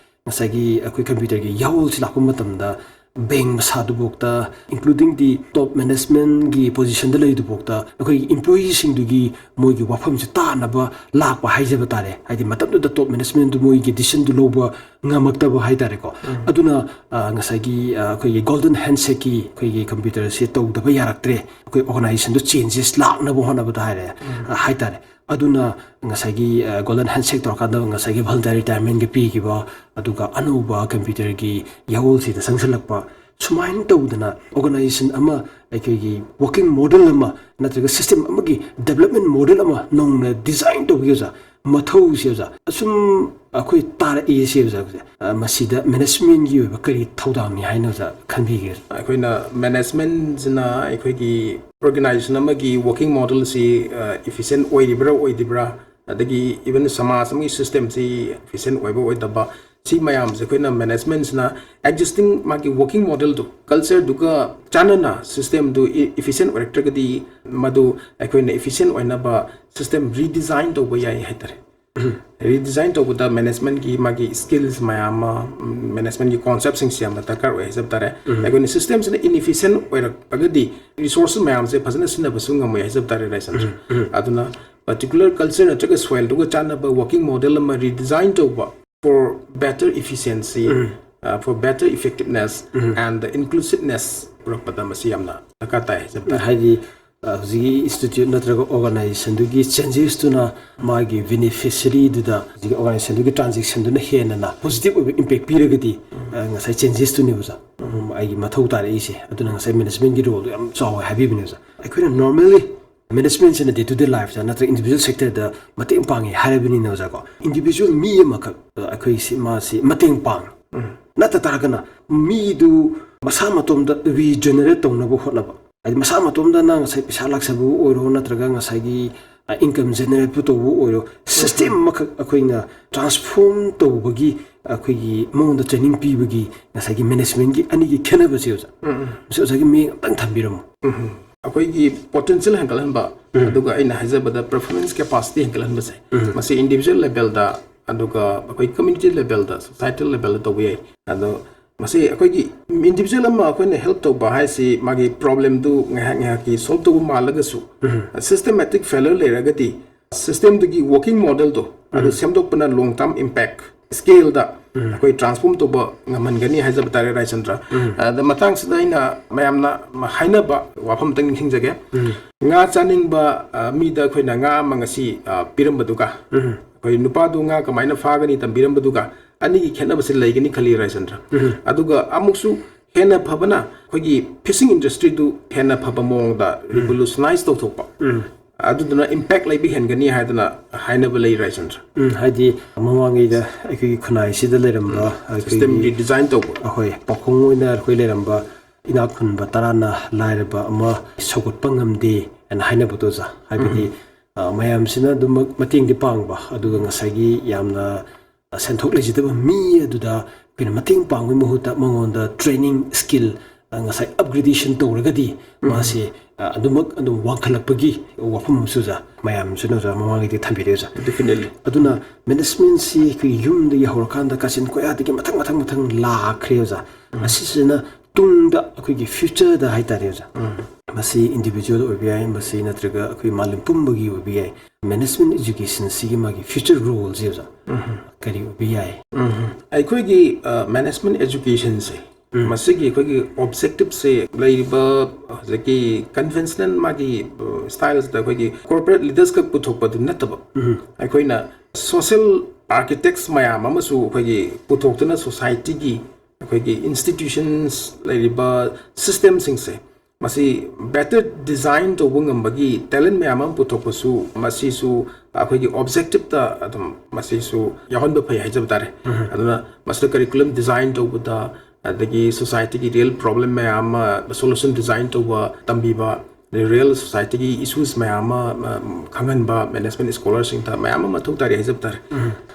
ꯉꯁꯥꯏꯒꯤ ꯑꯩꯈꯣꯏ computerꯒꯤ ꯌꯥꯑꯣꯜꯁꯤ ꯂꯥꯛꯄ ꯃꯇꯝꯗ bank ꯃꯁꯥꯗꯨꯐꯥꯎꯗ, including the top managementꯀꯤ positionꯗ ꯂꯩꯗꯨꯐꯥꯎꯗ ꯑꯩꯈꯣꯏꯒꯤ employeeꯁꯤꯡꯗꯨꯒꯤ ꯃꯣꯏꯒꯤ ꯋꯥꯐꯝꯁꯦ ꯇꯥꯅꯕ ꯂꯥꯛꯄ ꯍꯥꯏꯖꯕ ꯇꯥꯔꯦ꯫ ꯍꯥꯏꯗꯤ ꯃꯇꯝꯗꯨꯗ top managementꯗꯨ ꯃꯣꯏꯒꯤ decisionꯗꯨ ꯂꯧꯕ ꯉꯝꯃꯛꯇꯕ ꯍꯥꯏꯇꯥꯔꯦꯀꯣ꯫ ꯑꯗꯨꯅ, ꯑ, ꯉꯁꯥꯏꯒꯤ, ꯑ, ꯑꯩꯈꯣꯏꯒꯤ golden handshakeꯀꯤ ꯑꯩꯈꯣꯏꯒꯤ computerꯁꯦ ꯇꯧꯗꯕ ꯌꯥꯔꯛꯇ꯭ꯔꯦ꯫ ꯑꯩꯈꯣꯏ organizationꯗꯨ changes ꯂꯥꯛꯅꯕ ꯍꯣꯠꯅꯕꯗ ꯍꯥꯏꯔꯦ, ꯑ, ꯍꯥꯏꯇꯥꯔꯦ꯫ ꯑꯗꯨꯅ ꯉꯁꯥꯏꯒꯤ, ꯑ, golden handshake ꯇꯧꯔꯀꯥꯟꯗ ꯉꯁꯥꯏꯒꯤ voluntary retirementꯒ ꯄꯤꯈꯤꯕ, ꯑꯗꯨꯒ ꯑꯅꯧꯕ computerꯒꯤ ꯌꯥꯑꯣꯜꯁꯤꯗ ꯆꯪꯁꯤꯜꯂꯛꯄ, ꯁꯨꯃꯥꯏꯅ ꯇꯧꯗꯅ organization ꯑꯃ, ꯑꯩꯈꯣꯏꯒꯤ working model ꯑꯃ ꯅꯠꯇ꯭ꯔꯒ system ꯑꯃꯒꯤ development model ꯑꯃ ꯅꯧꯅ design ꯇꯧꯕꯒꯤ, ꯑꯣꯖꯥ, ꯃꯊꯧꯁꯦ, ꯑꯣꯖꯥ, ꯑꯁꯨꯝ ꯑꯩꯈꯣꯏ ꯇꯥꯔꯛꯏ ꯁꯤ, ꯑꯣꯖꯥ, ꯑ, ꯃꯁꯤꯗ managementꯀꯤ ꯑꯣꯏꯕ ꯀꯔꯤ ꯊꯧꯗꯥꯡꯅꯤ ꯍꯥꯏꯅ, ꯑꯣꯖꯥ, ꯈꯟꯕꯤꯒꯦ? ꯑꯩꯈꯣꯏꯅ managementꯁꯤꯅ ꯑꯩꯈꯣꯏꯒꯤ organization ꯑꯃꯒꯤ working modelꯁꯤ, ꯑ, efficient ꯑꯣꯏꯔꯤꯕ꯭ꯔꯥ ꯑꯣꯏꯗ꯭ꯔꯤꯕ꯭ꯔꯥ, ꯑꯗꯒꯤ even ꯁꯃꯥꯖ ꯑꯃꯒꯤ systemꯁꯤ efficient ꯑꯣꯏꯕ ꯑꯣꯏꯗꯕ, ꯁꯤ ꯃꯌꯥꯝꯁꯦ ꯑꯩꯈꯣꯏꯅ managementꯁꯤꯅ existing ꯃꯥꯒꯤ working modelꯗꯨ, cultureꯗꯨꯒ ꯆꯥꯟꯅꯅ systemꯗꯨ ꯏ-, efficient ꯑꯣꯏꯔꯛꯇ꯭ꯔꯒꯗꯤ ꯃꯗꯨ ꯑꯩꯈꯣꯏꯅ efficient ꯑꯣꯏꯅꯕ system redesign ꯇꯧꯕ ꯌꯥꯏ ꯍꯥꯏꯇꯥꯔꯦ꯫ Redesign ꯇꯧꯕꯗ managementꯀꯤ ꯃꯥꯒꯤ skills ꯃꯌꯥꯝ ꯑꯃ, ꯎꯝ, managementꯀꯤ conceptꯁꯤꯡꯁꯦ ꯌꯥꯝꯅ ꯗꯔꯀꯥꯔ ꯑꯣꯏ ꯍꯥꯏꯖꯕ ꯇꯥꯔꯦ꯫ ꯑꯩꯈꯣꯏꯅ systemꯁꯤꯅ inefficient ꯑꯣꯏꯔꯛꯑꯒꯗꯤ resource ꯃꯌꯥꯝꯁꯦ ꯐꯖꯅ ꯁꯤꯖꯤꯟꯅꯕꯁꯨ ꯉꯝꯃꯣꯏ ꯍꯥꯏꯖꯕ ꯇꯥꯔꯦ, ꯔꯥꯏꯁꯟꯁꯨ꯫ ꯑꯗꯨꯅ particular culture ꯅꯠꯇ꯭ꯔꯒ soilꯗꯨꯒ ꯆꯥꯟꯅꯕ working model ꯑꯃ redesign ꯇꯧꯕ for better efficiency, uh, for better effectiveness and the inclusiveness ꯄꯨꯔꯛꯄꯗ ꯃꯁꯤ ꯌꯥꯝꯅ ꯗꯔꯀꯥꯔ ꯇꯥꯏ ꯍꯥꯏꯖꯕ ꯇꯥꯔꯦ꯫ ꯍꯥꯏꯗꯤ, ꯑ, ꯍꯧꯖꯤꯛꯀꯤ institute ꯅꯠꯇ꯭ꯔꯒ organizationꯗꯨꯒꯤ changesꯇꯨꯅ ꯃꯥꯒꯤ beneficiaryꯗꯨꯗ, ꯍꯧꯖꯤꯛꯀꯤ organizationꯗꯨꯒꯤ transactionꯗꯨꯅ ꯍꯦꯟꯅ positive ꯑꯣꯏꯕ impact ꯄꯤꯔꯒꯗꯤ, ꯑ, ꯉꯁꯥꯏ changesꯇꯨꯅꯦꯕ, ꯑꯣꯖꯥ, ꯎꯝ, ꯑꯩꯒꯤ ꯃꯊꯧ ꯇꯥꯔꯛꯏꯁꯦ꯫ ꯑꯗꯨꯅ ꯉꯁꯥꯏ managementꯀꯤ roleꯗꯣ ꯌꯥꯝ ꯆꯥꯎꯋꯦ ꯍꯥꯏꯕꯤꯕꯅꯦ, ꯑꯣꯖꯥ꯫ ꯑꯩꯈꯣꯏꯅ normally ꯃꯦꯅꯦꯖꯃꯦꯟꯁꯤꯅ ꯗꯦ ꯇꯨ ꯗꯦ ꯂꯥꯏꯐꯇ ꯅꯠꯇ꯭ꯔꯒ ꯏꯟꯗꯤꯕꯤꯖꯨꯋꯦꯜ ꯁꯦꯛꯇꯔꯗ ꯃꯇꯦꯡ ꯄꯥꯡꯉꯤ ꯍꯥꯏꯔꯕꯅꯤꯅ ꯑꯣꯖꯥꯀꯣ, ꯏꯟꯗꯤꯕꯤꯖꯨꯋꯦꯜ ꯃꯤ ꯑꯃꯈꯛ ꯑ, ꯑꯩꯈꯣꯏ ꯁꯤ ꯃꯥꯁꯤ ꯃꯇꯦꯡ ꯄꯥꯡꯉꯤ꯫ ꯅꯠꯇ ꯇꯥꯔꯒꯅ ꯃꯤꯗꯨ ꯃꯁꯥ ꯃꯇꯣꯝꯗ ꯔꯤꯖꯦꯅꯦꯔꯦꯠ ꯇꯧꯅꯕ ꯍꯣꯠꯅꯕ, ꯍꯥꯏꯗꯤ ꯃꯁꯥ ꯃꯇꯣꯝꯗ ꯅꯪ ꯉꯁꯥꯏ ꯄꯩꯁꯥ ꯂꯥꯛꯆꯕꯕꯨ ꯑꯣꯏꯔꯣ ꯅꯠꯇ꯭ꯔꯒ ꯉꯁꯥꯏꯒꯤ ꯏꯟꯀꯝ ꯖꯦꯅꯦꯔꯦꯠꯄꯨ ꯇꯧꯕ ꯑꯣꯏꯔꯣ, ꯁꯤꯁꯇꯦꯝ ꯑꯃꯈꯛ ꯑꯩꯈꯣꯏꯅ ꯇ꯭ꯔꯥꯟꯁꯐꯣꯔꯝ ꯇꯧꯕꯒꯤ ꯑꯩꯈꯣꯏꯒꯤ ꯃꯉꯣꯟꯗ ꯇ꯭ꯔꯦꯅꯤꯡ ꯄꯤꯕꯒꯤ ꯉꯁꯥꯏꯒꯤ ꯃꯦꯅꯦꯖꯃꯦꯟꯒꯤ ꯑꯅꯤꯒꯤ ꯈꯦꯠꯅꯕꯁꯦ ꯑꯣꯖꯥ, ꯃꯁꯤ ꯑꯣꯖꯥꯒꯤ ꯃꯤꯠꯌꯦꯡ ꯑꯝꯇꯪ ꯊꯝꯕꯤꯔꯝꯃꯨ꯫ ꯑꯩꯈꯣꯏꯒꯤ ꯄꯣꯇꯦꯟꯁꯤꯌꯦꯜ ꯍꯦꯟꯒꯠꯍꯟꯕ, ꯑꯗꯨꯒ ꯑꯩꯅ ꯍꯥꯏꯖꯕꯗ ꯄꯔꯐꯣꯔꯃꯦꯟꯁ ꯀꯦꯄꯥꯁꯤꯇꯤ ꯍꯦꯟꯒꯠꯍꯟꯕꯁꯦ, ꯃꯁꯤ ꯏꯟꯗꯤꯕꯤꯖꯨꯋꯦꯜ ꯂꯦꯕꯦꯜꯗ, ꯑꯗꯨꯒ ꯑꯩꯈꯣꯏ ꯀꯝꯃ꯭ꯌꯨꯅꯤꯇꯤ ꯂꯦꯕꯦꯜꯗ, ꯁꯣꯁꯥꯏꯇꯦꯜ ꯂꯦꯕꯦꯜꯗ ꯇꯧꯕ ꯌꯥꯏ꯫ ꯑꯗꯣ ꯃꯁꯤ ꯑꯩꯈꯣꯏꯒꯤ ꯏꯟꯗꯤꯕꯤꯖꯨꯋꯦꯜ ꯑꯃ ꯑꯩꯈꯣꯏꯅ ꯍꯦꯜꯞ ꯇꯧꯕ ꯍꯥꯏꯁꯤ ꯃꯥꯒꯤ ꯄ꯭ꯔꯣꯕ꯭ꯂꯦꯝꯗꯨ ꯉꯥꯏꯍꯥꯛ ꯉꯥꯏꯍꯥꯛꯀꯤ ꯁꯣꯜꯕ ꯇꯧꯕ ꯃꯥꯜꯂꯒꯁꯨ, ꯁꯤꯁꯇꯦꯃꯦꯇꯤꯛ ꯐꯦꯂꯔ ꯂꯩꯔꯒꯗꯤ ꯁꯤꯁꯇꯦꯝꯗꯨꯒꯤ ꯋꯥꯔꯀꯤꯡ ꯃꯣꯗꯦꯜꯗꯣ ꯑꯗꯨ ꯁꯦꯝꯗꯣꯛꯄꯅ ꯂꯣꯡ ꯇꯥꯔꯝ ꯏꯝꯄꯦꯛ ꯁ꯭ꯀꯦꯜꯗ ꯑꯩꯈꯣꯏ ꯇ꯭ꯔꯥꯟꯁꯐꯣꯔꯝ ꯇꯧꯕ ꯉꯝꯍꯟꯒꯅꯤ ꯍꯥꯏꯖꯕ ꯇꯥꯔꯦ, ꯔꯥꯏꯆꯟꯗ꯭ꯔ꯫ ꯑꯗ ꯃꯇꯥꯡꯁꯤꯗ ꯑꯩꯅ ꯃꯌꯥꯝꯅ ꯍꯥꯏꯅꯕ ꯋꯥꯐꯝ ꯑꯝꯇꯪ ꯅꯤꯡꯁꯤꯡꯖꯒꯦ꯫ ꯉꯥ ꯆꯥꯅꯤꯡꯕ ꯑ, ꯃꯤꯗ ꯑꯩꯈꯣꯏꯅ ꯉꯥ ꯑꯃ ꯉꯁꯤ ꯑ, ꯄꯤꯔꯝꯕꯗꯨꯒ ꯑꯩꯈꯣꯏ ꯅꯨꯄꯥꯗꯨ ꯉꯥ ꯀꯃꯥꯏꯅ ꯐꯥꯒꯅꯤ ꯇꯝꯕꯤꯔꯝꯕꯗꯨꯒ ꯑꯅꯤꯒꯤ ꯈꯦꯠꯅꯕꯁꯤ ꯂꯩꯒꯅꯤ ꯈꯜꯂꯤ, ꯔꯥꯏꯆꯟꯗ꯭ꯔ꯫ ꯑꯗꯨꯒ ꯑꯃꯨꯛꯁꯨ ꯍꯦꯟꯅ ꯐꯕꯅ ꯑꯩꯈꯣꯏꯒꯤ ꯐꯤꯁꯤꯡ ꯏꯟꯗꯁꯇ꯭ꯔꯤꯗꯨ ꯍꯦꯟꯅ ꯐꯕ ꯃꯑꯣꯡꯗ ꯔꯤꯚꯣꯂꯨꯁꯅꯥꯏꯁ ꯇꯧꯊꯣꯛꯄ, ꯑꯗꯨꯗꯨꯅ ꯏꯝꯄꯦꯛ ꯂꯩꯕ ꯍꯦꯟꯒꯅꯤ ꯍꯥꯏꯗꯅ ꯍꯥꯏꯅꯕ ꯂꯩ, ꯔꯥꯏꯆꯟꯗ꯭ꯔ꯫ ꯎꯝ, ꯍꯥꯏꯗꯤ ꯃꯃꯥꯡꯉꯩꯗ ꯑꯩꯈꯣꯏꯒꯤ ꯈꯨꯟꯅꯥꯏꯁꯤꯗ ꯂꯩꯔꯝꯕ ꯑꯩꯈꯣꯏꯒꯤ ꯁꯤꯁꯇꯦꯝꯒꯤ ꯗꯤꯖꯥꯏꯟ ꯇꯧꯕ꯫ ꯑꯩꯈꯣꯏ ꯄꯥꯎꯈꯣꯡ ꯑꯣꯏꯅ ꯑꯩꯈꯣꯏ ꯂꯩꯔꯝꯕ ꯏꯅꯥꯛ ꯈꯨꯟꯕ ꯇꯔꯥꯅ ꯂꯥꯏꯔꯕ ꯑꯃ ꯁꯧꯒꯠꯄ ꯉꯝꯗꯦ ꯍꯥꯏꯅ ꯍꯥꯏꯅꯕꯗꯣ ꯑꯣꯖꯥ, ꯍꯥꯏꯕꯗꯤ ꯑ, ꯃꯌꯥꯝꯁꯤꯅ ꯑꯗꯨꯃꯛ ꯃꯇꯦꯡꯗꯤ ꯄꯥꯡꯕ, ꯑꯗꯨꯒ ꯉꯁꯥꯏꯒꯤ ꯌꯥꯝꯅ ꯁꯦꯟꯊꯣꯛ ꯂꯩꯖꯗꯕ ꯃꯤ ꯑꯗꯨꯗ ꯑꯩꯈꯣꯏꯅ ꯃꯇꯦꯡ ꯄꯥꯡꯕꯒꯤ ꯃꯍꯨꯠꯇ ꯃꯉꯣꯟꯗ ꯇ꯭ꯔꯦꯅꯤꯡ ꯁ꯭ꯀꯤꯜ ꯉꯁꯥꯏ ꯑꯞꯒ꯭ꯔꯦꯗꯦꯁꯟ ꯇꯧꯔꯒꯗꯤ ꯃꯥꯁꯦ ꯑ, ꯑꯗꯨꯃꯛ ꯑꯗꯨꯝ ꯋꯥꯡꯈꯠꯂꯛꯄꯒꯤ ꯋꯥꯐꯝ ꯑꯃꯁꯨ ꯑꯣꯖꯥ ꯃꯌꯥꯝꯁꯤꯅ ꯑꯣꯖꯥ ꯃꯃꯥꯡꯉꯩꯗꯤ ꯊꯝꯕꯤꯔꯦ ꯑꯣꯖꯥ꯫ Definitely. ꯑꯗꯨꯅ ꯃꯦꯅꯦꯖꯃꯦꯟꯁꯤ ꯑꯩꯈꯣꯏꯒꯤ ꯌꯨꯝꯗꯒꯤ ꯍꯧꯔꯀꯥꯟꯗ ꯀꯥꯆꯤꯟ ꯀꯣꯌꯥꯗꯒꯤ ꯃꯊꯪ ꯃꯊꯪ ꯃꯊꯪ ꯂꯥꯛꯈ꯭ꯔꯦ ꯑꯣꯖꯥ꯫ ꯑꯁꯤꯁꯤꯅ ꯇꯨꯡꯗ ꯑꯩꯈꯣꯏꯒꯤ ꯐ꯭ꯌꯨꯆꯔꯗ ꯍꯥꯏꯇꯥꯔꯦ ꯑꯣꯖꯥ, ꯃꯁꯤ ꯏꯟꯗꯤꯕꯤꯖꯨꯋꯦꯜ ꯑꯣꯏꯕ ꯌꯥꯏ, ꯃꯁꯤ ꯅꯠꯇ꯭ꯔꯒ ꯑꯩꯈꯣꯏ ꯃꯥꯂꯦꯝ ꯄꯨꯝꯕꯒꯤ ꯑꯣꯏꯕ ꯌꯥꯏ꯫ ꯃꯦꯅꯦꯖꯃꯦꯟ ꯑꯦꯖꯨꯀꯦꯁꯟꯁꯤꯒꯤ ꯃꯥꯒꯤ ꯐ꯭ꯌꯨꯆꯔ ꯔꯣꯜꯁꯦ ꯑꯣꯖꯥ ꯀꯔꯤ ꯑꯣꯏꯕ ꯌꯥꯏ? ꯑꯩꯈꯣꯏꯒꯤ ꯃꯦꯅꯦꯖꯃꯦꯟ ꯑꯦꯖꯨꯀꯦꯁꯟꯁꯦ ꯃꯁꯤꯒꯤ ꯑꯩꯈꯣꯏꯒꯤ ꯑꯣꯕꯖꯦꯛꯇꯤꯞꯁꯦ ꯂꯩꯔꯤꯕ ꯍꯧꯖꯤꯛꯀꯤ ꯀꯟꯚꯦꯟꯁꯅꯦꯜ ꯃꯥꯒꯤ ꯁ꯭ꯇꯥꯏꯜꯁꯤꯗ ꯑꯩꯈꯣꯏꯒꯤ ꯀꯣꯔꯄꯣꯔꯦꯠ ꯂꯤꯗꯔꯁ ꯈꯛ ꯄꯨꯊꯣꯛꯄꯗꯨ ꯅꯠꯇꯕ, ꯑꯩꯈꯣꯏꯅ ꯁꯣꯁꯤꯌꯦꯜ ꯑꯥꯔꯀꯤꯇꯦꯛꯁ ꯃꯌꯥꯝ ꯑꯃꯁꯨ ꯑꯩꯈꯣꯏꯒꯤ ꯄꯨꯊꯣꯛꯇꯨꯅ ꯁꯣꯁꯥꯏꯇꯤꯒꯤ ꯑꯩꯈꯣꯏꯒꯤ ꯏꯟꯁꯇꯤꯇ꯭ꯌꯨꯁꯟꯁ ꯂꯩꯔꯤꯕ ꯁꯤꯁꯇꯦꯝꯁꯤꯡꯁꯦ ꯃꯁꯤ better design ꯇꯧꯕ ꯉꯝꯕꯒꯤ talent ꯃꯌꯥꯝ ꯑꯃ ꯄꯨꯊꯣꯛꯄꯁꯨ, ꯃꯁꯤꯁꯨ ꯑꯩꯈꯣꯏꯒꯤ objective ꯇ ꯑꯗꯨꯝ ꯃꯁꯤꯁꯨ ꯌꯥꯎꯍꯟꯕ ꯐꯩ ꯍꯥꯏꯖꯕ ꯇꯥꯔꯦ꯫ ꯑꯗꯨꯅ ꯃꯁꯤꯗ curriculum design ꯇꯧꯕꯗ, ꯑꯗꯒꯤ society ꯒꯤ real problem ꯃꯌꯥꯝ ꯑꯃ solution design ꯇꯧꯕ ꯇꯝꯕꯤꯕ, ꯑꯗꯩ real society ꯒꯤ issues ꯃꯌꯥꯝ ꯑꯃ, ꯑ, ꯈꯪꯍꯟꯕ, management scholar ꯁꯤꯡꯗ ꯃꯌꯥꯝ ꯑꯃ ꯃꯊꯧ ꯇꯥꯔꯤ ꯍꯥꯏꯖꯕ ꯇꯥꯔꯦ꯫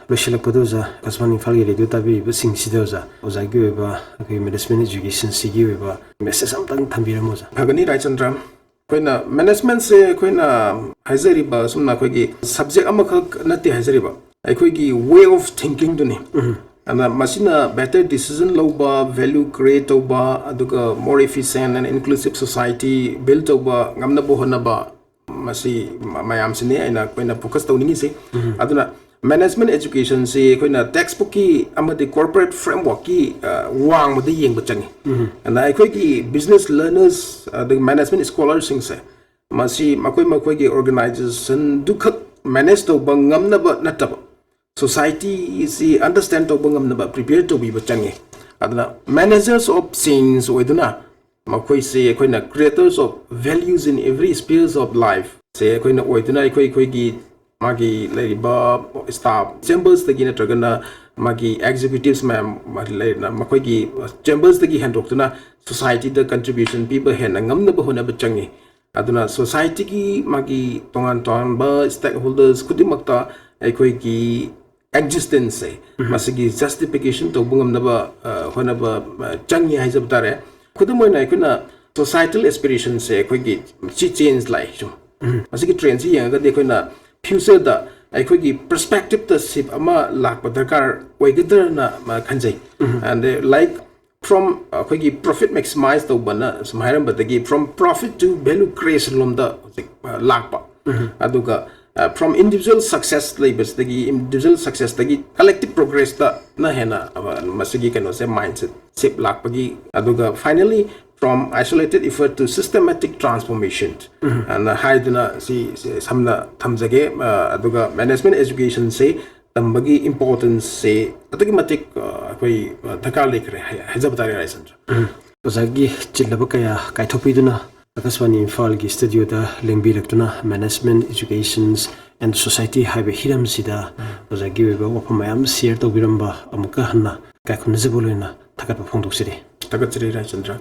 ꯂꯣꯏꯁꯤꯜꯂꯛꯄꯗ ꯑꯣꯖꯥ, ꯑꯀꯥꯁꯕꯥꯅꯤ ꯏꯝꯐꯥꯜꯒꯤ ꯔꯦꯗꯤꯑꯣ ꯇꯥꯕꯤꯔꯤꯕꯁꯤꯡꯁꯤꯗ ꯑꯣꯖꯥ, ꯑꯣꯖꯥꯒꯤ ꯑꯣꯏꯕ ꯑꯩꯈꯣꯏ management education ꯁꯤꯒꯤ ꯑꯣꯏꯕ message ꯑꯝꯇꯪ ꯊꯝꯕꯤꯔꯝꯃꯨ ꯑꯣꯖꯥ꯫ ꯐꯒꯅꯤ ꯔꯥꯏꯆꯟꯗ꯭ꯔ꯫ ꯑꯩꯈꯣꯏꯅ management ꯁꯦ ꯑꯩꯈꯣꯏꯅ ꯍꯥꯏꯖꯔꯤꯕ ꯑꯁꯨꯝꯅ ꯑꯩꯈꯣꯏꯒꯤ subject ꯑꯃꯈꯛ ꯅꯠꯇꯦ ꯍꯥꯏꯖꯔꯤꯕ, ꯑꯩꯈꯣꯏꯒꯤ way of thinking ꯗꯨꯅꯤ꯫ ꯑꯗꯨꯅ ꯃꯁꯤꯅ better decision ꯂꯧꯕ, value create ꯇꯧꯕ, ꯑꯗꯨꯒ more efficient and inclusive society build ꯇꯧꯕ ꯉꯝꯅꯕ ꯍꯣꯠꯅꯕ, ꯃꯁꯤ ꯃ-, ꯃꯌꯥꯝꯁꯤꯅꯤ ꯑꯩꯅ, ꯑꯩꯈꯣꯏꯅ focus ꯇꯧꯅꯤꯡꯉꯤꯁꯤ꯫ ꯑꯗꯨꯅ management education ꯁꯤ ꯑꯩꯈꯣꯏꯅ textbook ꯀꯤ ꯑꯃꯗꯤ corporate framework ꯀꯤ, ꯑ, ꯋꯥꯡꯃꯗ ꯌꯦꯡꯕ ꯆꯪꯉꯤ꯫ ꯑꯗꯨꯅ ꯑꯩꯈꯣꯏꯒꯤ business learners ꯑꯗꯒꯤ management scholar ꯁꯤꯡꯁꯦ, ꯃꯁꯤ ꯃꯈꯣꯏ ꯃꯈꯣꯏꯒꯤ organization ꯗꯨꯈꯛ manage ꯇꯧꯕ ꯉꯝꯅꯕ ꯅꯠꯇꯕ, society ꯁꯤ understand ꯇꯧꯕ ꯉꯝꯅꯕ prepare ꯇꯧꯕꯤꯕ ꯆꯪꯉꯤ꯫ ꯑꯗꯨꯅ managers of change ꯑꯣꯏꯗꯨꯅ ꯃꯈꯣꯏꯁꯤ ꯑꯩꯈꯣꯏꯅ creators of values in every spheres of life ꯁꯦ ꯑꯩꯈꯣꯏꯅ ꯑꯣꯏꯗꯨꯅ ꯑꯩꯈꯣꯏ ꯑꯩꯈꯣꯏꯒꯤ ꯃꯥꯒꯤ ꯂꯩꯔꯤꯕ staff chambers ꯇꯒꯤ ꯅꯠꯇ꯭ꯔꯒꯅ ꯃꯥꯒꯤ executives ꯃꯌꯥꯝ ꯂꯩꯔꯤꯅ ꯃꯈꯣꯏꯒꯤ chambers ꯇꯒꯤ ꯍꯦꯟꯗꯣꯛꯇꯨꯅ society ꯗ contribution ꯄꯤꯕ ꯍꯦꯟꯅ ꯉꯝꯅꯕ ꯍꯣꯠꯅꯕ ꯆꯪꯉꯤ꯫ ꯑꯗꯨꯅ society ꯒꯤ ꯃꯥꯒꯤ ꯇꯣꯉꯥꯟ ꯇꯣꯉꯥꯟꯕ stakeholders ꯈꯨꯗꯤꯡꯃꯛꯇ ꯑꯩꯈꯣꯏꯒꯤ existence ꯁꯦ ꯃꯁꯤꯒꯤ justification ꯇꯧꯕ ꯉꯝꯅꯕ, ꯑ, ꯍꯣꯠꯅꯕ, ꯑ, ꯆꯪꯉꯤ ꯍꯥꯏꯖꯕ ꯇꯥꯔꯦ꯫ ꯈꯨꯗꯝ ꯑꯣꯏꯅ ꯑꯩꯈꯣꯏꯅ societal aspiration ꯁꯦ ꯑꯩꯈꯣꯏꯒꯤ ꯁꯤ change ꯂꯥꯛꯏ ꯁꯨꯝ꯫ ꯃꯁꯤꯒꯤ trend ꯁꯤ ꯌꯦꯡꯉꯒꯗꯤ ꯑꯩꯈꯣꯏꯅ future ꯗ ꯑꯩꯈꯣꯏꯒꯤ perspective ꯇ shift ꯑꯃ ꯂꯥꯛꯄ ꯗꯔꯀꯥꯔ ꯑꯣꯏꯒꯗ꯭ꯔꯅ, ꯑ, ꯈꯟꯖꯩ꯫ And, uh, like, from, ꯑ, ꯑꯩꯈꯣꯏꯒꯤ profit maximize ꯇꯧꯕꯅ ꯁꯨꯝ ꯍꯥꯏꯔꯝꯕꯗꯒꯤ from profit to value creation ꯂꯣꯝꯗ ꯍꯧꯖꯤꯛ, ꯑ, ꯂꯥꯛꯄ꯫ ꯑꯗꯨꯒ, ꯑ, from individual success ꯂꯩꯕꯁꯤꯗꯒꯤ individual success ꯇꯒꯤ collective progress ꯇꯅ ꯍꯦꯟꯅ, ꯑ, ꯃꯁꯤꯒꯤ ꯀꯩꯅꯣꯁꯦ mindset shift ꯂꯥꯛꯄꯒꯤ, ꯑꯗꯨꯒ finally from isolated effort to systematic transformation ꯑꯅ ꯍꯥꯏꯗꯨꯅ ꯁꯤ, ꯁꯤ ꯁꯝꯅ ꯊꯝꯖꯒꯦ꯫ ꯑ, ꯑꯗꯨꯒ management education ꯁꯦ ꯇꯝꯕꯒꯤ importance ꯁꯦ ꯑꯗꯨꯛꯀꯤ ꯃꯇꯤꯛ, ꯑ, ꯑꯩꯈꯣꯏ, ꯑ, ꯗꯔꯀꯥꯔ ꯂꯩꯈ꯭ꯔꯦ ꯍꯥꯏ-, ꯍꯥꯏꯖꯕ ꯇꯥꯔꯦ ꯔꯥꯏꯆꯟꯗ꯭ꯔ꯫ ꯑꯣꯖꯥꯒꯤ ꯆꯤꯜꯂꯕ ꯀꯌꯥ ꯀꯥꯏꯊꯣꯛꯄꯤꯗꯨꯅ ꯑꯀꯥꯁꯕꯥꯅꯤ ꯏꯝꯐꯥꯜꯒꯤ ꯁ꯭ꯇꯨꯗꯤꯑꯣꯗ ꯂꯦꯡꯕꯤꯔꯛꯇꯨꯅ Management, Educations and Society ꯍꯥꯏꯕ ꯍꯤꯔꯝꯁꯤꯗ ꯑꯣꯖꯥꯒꯤ ꯑꯣꯏꯕ ꯋꯥꯐꯝ ꯃꯌꯥꯝ ꯁꯤꯌꯔ ꯇꯧꯕꯤꯔꯝꯕ ꯑꯃꯨꯛꯀ ꯍꯟꯅ ꯏꯀꯥꯏ ꯈꯨꯝꯅꯖꯕ ꯂꯣꯏꯅ ꯊꯥꯒꯠꯄ ꯐꯣꯡꯗꯣꯛꯆꯔꯤ꯫ ꯊꯥꯒꯠꯆꯔꯤ ꯔꯥꯏꯆꯟꯗ꯭ꯔ꯫